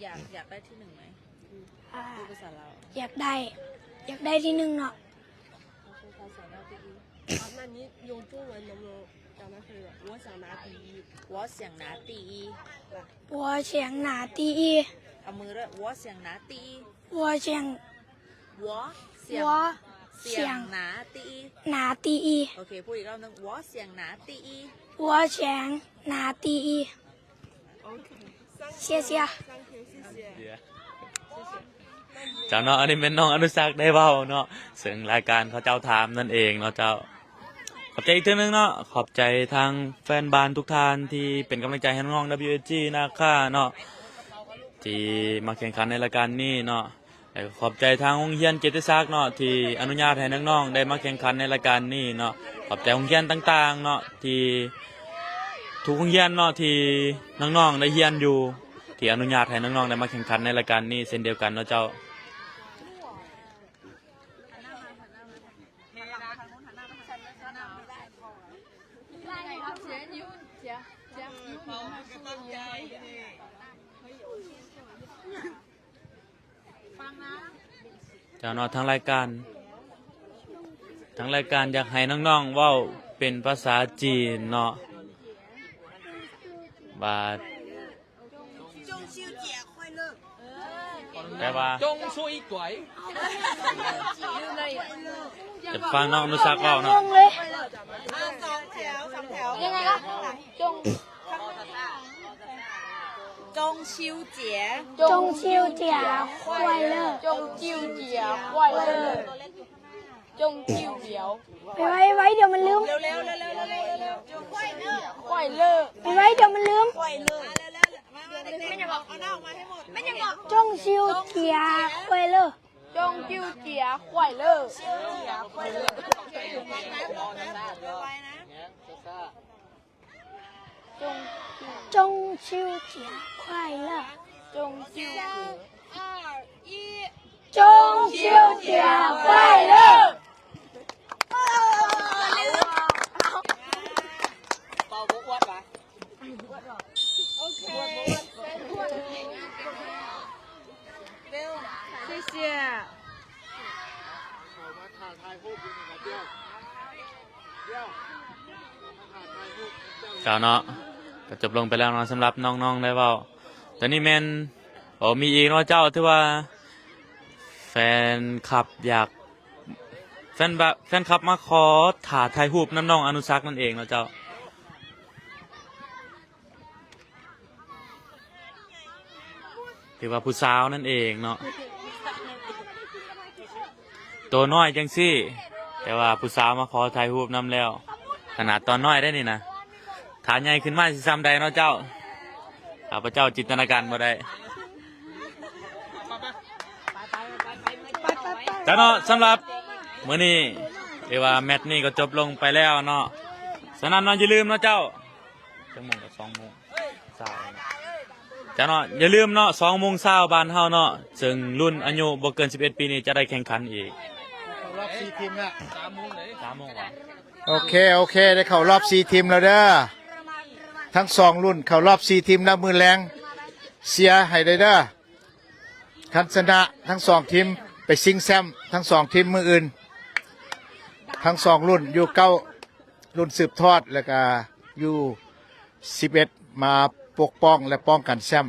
ຢາກ ຢາກໄດ້ທີໜຶ່ງໄໝ? ອາ ຜູ້ພາສາລາວ ຢາກໄດ້ ຢາກໄດ້ທີໜຶ່ງເນາະ. ອາ ນານີ້ ໂຍງຈຸ້ງເລີຍ ໂຍງ ໂຍງ ຈຳໄດ້ຄື 我想拿第一 我想拿第一 我想拿第一 ເອົາມືດ້ວຍ 我想拿第一 我想 我想 我想 想拿第一 拿第一 ໂອເຄ ພູດອີກລອບໜຶ່ງ 我想拿第一 我想拿第一 谢谢 谢谢 ເຈົ້າເນາະ ອັນນີ້ແມ່ນນ້ອງອະນຸສັກໄດ້ເວົ້າເນາະ ເຊິ່ງລາຍການເຂົາເຈົ້າຖາມນັ້ນເອງເນາະເຈົ້າ. ຂອບໃຈອີກເທື່ອໜຶ່ງເນາະ ຂອບໃຈທາງແຟນບານທຸກທ່ານທີ່ເປັນກຳລັງໃຈໃຫ້ນ້ອງໆ WSG ນາຄາເນາະ ທີ່ມາແຂ່ງຂັນໃນລາຍການນີ້ເນາະ. ແລະ ຂອບໃຈທາງໂຮງຮຽນກຽດຕິສັກເນາະ ທີ່ອະນຸຍາດໃຫ້ນ້ອງໆໄດ້ມາແຂ່ງຂັນໃນລາຍການນີ້ເນາະ. ຂອບໃຈໂຮງຮຽນຕ່າງໆເນາະ ທີ່ ທຸກໂຮງຮຽນເນາະ ທີ່ນ້ອງໆໄດ້ຮຽນຢູ່ ທີ່ອະນຸຍາດໃຫ້ນ້ອງໆໄດ້ມາແຂ່ງຂັນໃນລາຍການນີ້ເຊັ່ນດຽວກັນເນາະເຈົ້າ. ເຈົ້າເນາະ ທາງລາຍການ ທາງລາຍການຢາກໃຫ້ນ້ອງໆເວົ້າເປັນພາສາຈີນເນາະ ວ່າ ແປວ່າ ຈະຟັງນ້ອງອະນຸສັກເວົ້າເນາະ. 中秋节，中秋节快乐，中秋节快乐，中秋节， ໄວໆ ໄວໆ ດຽວມັນລືມ 快乐， ໄວໆ ດຽວມັນລືມ 中秋节快乐，中秋节快乐。 中秋节快乐，中秋节，三二一，中秋节快乐！谢谢。 ເຈົ້າເນາະ ກໍຈົບລົງໄປແລ້ວເນາະ ສຳລັບນ້ອງໆໄດ້ເວົ້າ. ຕອນນີ້ແມ່ນ ໂອ້ ມີອີກເນາະເຈົ້າ ຖືວ່າແຟນຄລັບຢາກ ແຟນບະ ແຟນຄລັບມາຂໍຖ້າຖ່າຍຮູບນຳນ້ອງອະນຸສັກນັ້ນເອງເນາະເຈົ້າ. ຖືວ່າຜູ້ສາວນັ້ນເອງເນາະ ໂຕນ້ອຍຈັ່ງຊີ້ ແຕ່ວ່າຜູ້ສາວມາຂໍຖ່າຍຮູບນຳແລ້ວ. ຂະໜາດຕອນນ້ອຍໄດ໋ນີ້ນະ ຖ້າໃຫຍ່ຂຶ້ນມາຊິສ່ຳໃດເນາະເຈົ້າ ຂ້າພະເຈົ້າຈິນຕະນາການບໍ່ໄດ້. ເຈົ້າເນາະ ສຳລັບມື້ນີ້ ຫຼືວ່າແມັດນີ້ກໍຈົບລົງໄປແລ້ວເນາະ. ສະນັ້ນເນາະ ຢ່າລືມເນາະເຈົ້າ ຈັກໂມງ? ກໍສອງໂມງເຊົ້າ. ເຈົ້າເນາະ ຢ່າລືມເນາະ ສອງໂມງເຊົ້າບ້ານເຮົາເນາະ ເຊິ່ງລຸ້ນອາຍຸບໍ່ເກີນສິບເອັດປີນີ້ຈະໄດ້ແຂ່ງຂັນອີກ. ເຂົ້າຮອບສີ່ທີມແລ້ວ ສາມໂມງເລີຍ ສາມໂມງຫວາ? ໂອເຄ ໂອເຄ ໄດ້ເຂົ້າຮອບສີ່ທີມແລ້ວເດີ. ທັງສອງລຸ້ນເຂົ້າຮອບສີ່ທີມແລ້ວ ມື້ແລງເຊຍໃຫ້ໄດ້ເດີ. ຄັນຊະນະທັງສອງທີມ ໄປຊິງແຊ້ມທັງສອງທີມມື້ອື່ນ. ທັງສອງລຸ້ນ ຢູເກົ້າລຸ້ນສືບທອດ ແລ້ວກະຢູສິບເອັດ ມາປົກປ້ອງ ແລະ ປ້ອງກັນແຊ້ມ.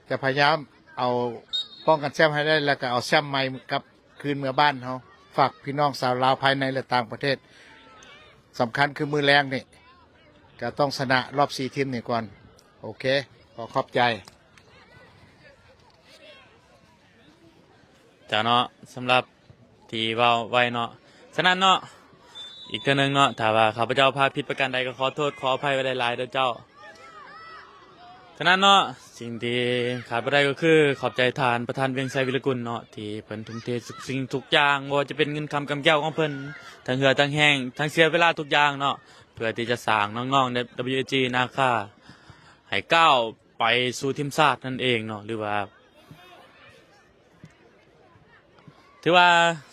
ຈະພະຍາຍາມເອົາ ປ້ອງກັນແຊ້ມໃຫ້ໄດ້ ແລ້ວກະເອົາແຊ້ມໃໝ່ກັບຄືນເມືອບ້ານເຮົາ. ຝາກພີ່ນ້ອງຊາວລາວພາຍໃນ ແລະ ຕ່າງປະເທດ ສຳຄັນຄືມື້ແລງນີ້ ກະຕ້ອງຊະນະຮອບສີ່ທີມນີ້ກ່ອນ. ໂອເຄ ຂໍຂອບໃຈ. ເຈົ້າເນາະ ສຳລັບທີ່ເວົ້າໄວ້ເນາະ. ສະນັ້ນເນາະ ອີກເທື່ອໜຶ່ງເນາະ ຖ້າວ່າຂ້າພະເຈົ້າພາດຜິດປະການໃດ ກໍຂໍໂທດຂໍອະໄພໄວ້ຫຼາຍໆເດີເຈົ້າ. ສະນັ້ນເນາະ ສິ່ງທີ່ຂາດບໍ່ໄດ້ກໍຄື ຂອບໃຈທ່ານປະທານ ວຽງໄຊ ວິລະກຸນເນາະ ທີ່ເພິ່ນທຸ່ມເທທຸກສິ່ງທຸກຢ່າງ ບໍ່ວ່າຈະເປັນເງິນຄຳກຳແກ້ວຂອງເພິ່ນ ທັງເຫື່ອທັງແຮງ ທັງເສຍເວລາທຸກຢ່າງເນາະ ເພື່ອທີ່ຈະສ້າງນ້ອງໆ WAG ນາຄາ ໃຫ້ກ້າວ ໄປສູ່ທີມຊາດນັ້ນເອງເນາະ ຫຼືວ່າ ຖືວ່າ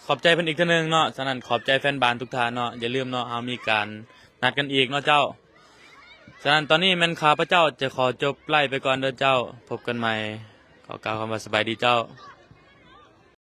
ຂອບໃຈເພິ່ນອີກເທື່ອໜຶ່ງເນາະ. ສະນັ້ນຂອບໃຈແຟນບານທຸກທ່ານເນາະ. ຢ່າລືມເນາະ ເຮົາມີການນັດກັນອີກເນາະເຈົ້າ. ສະນັ້ນຕອນນີ້ແມ່ນຂ້າພະເຈົ້າຈະຂໍຈົບໄລຟ໌ໄປກ່ອນເດີເຈົ້າ. ພົບກັນໃໝ່. ຂໍກ່າວຄຳວ່າສະບາຍດີເຈົ້າ.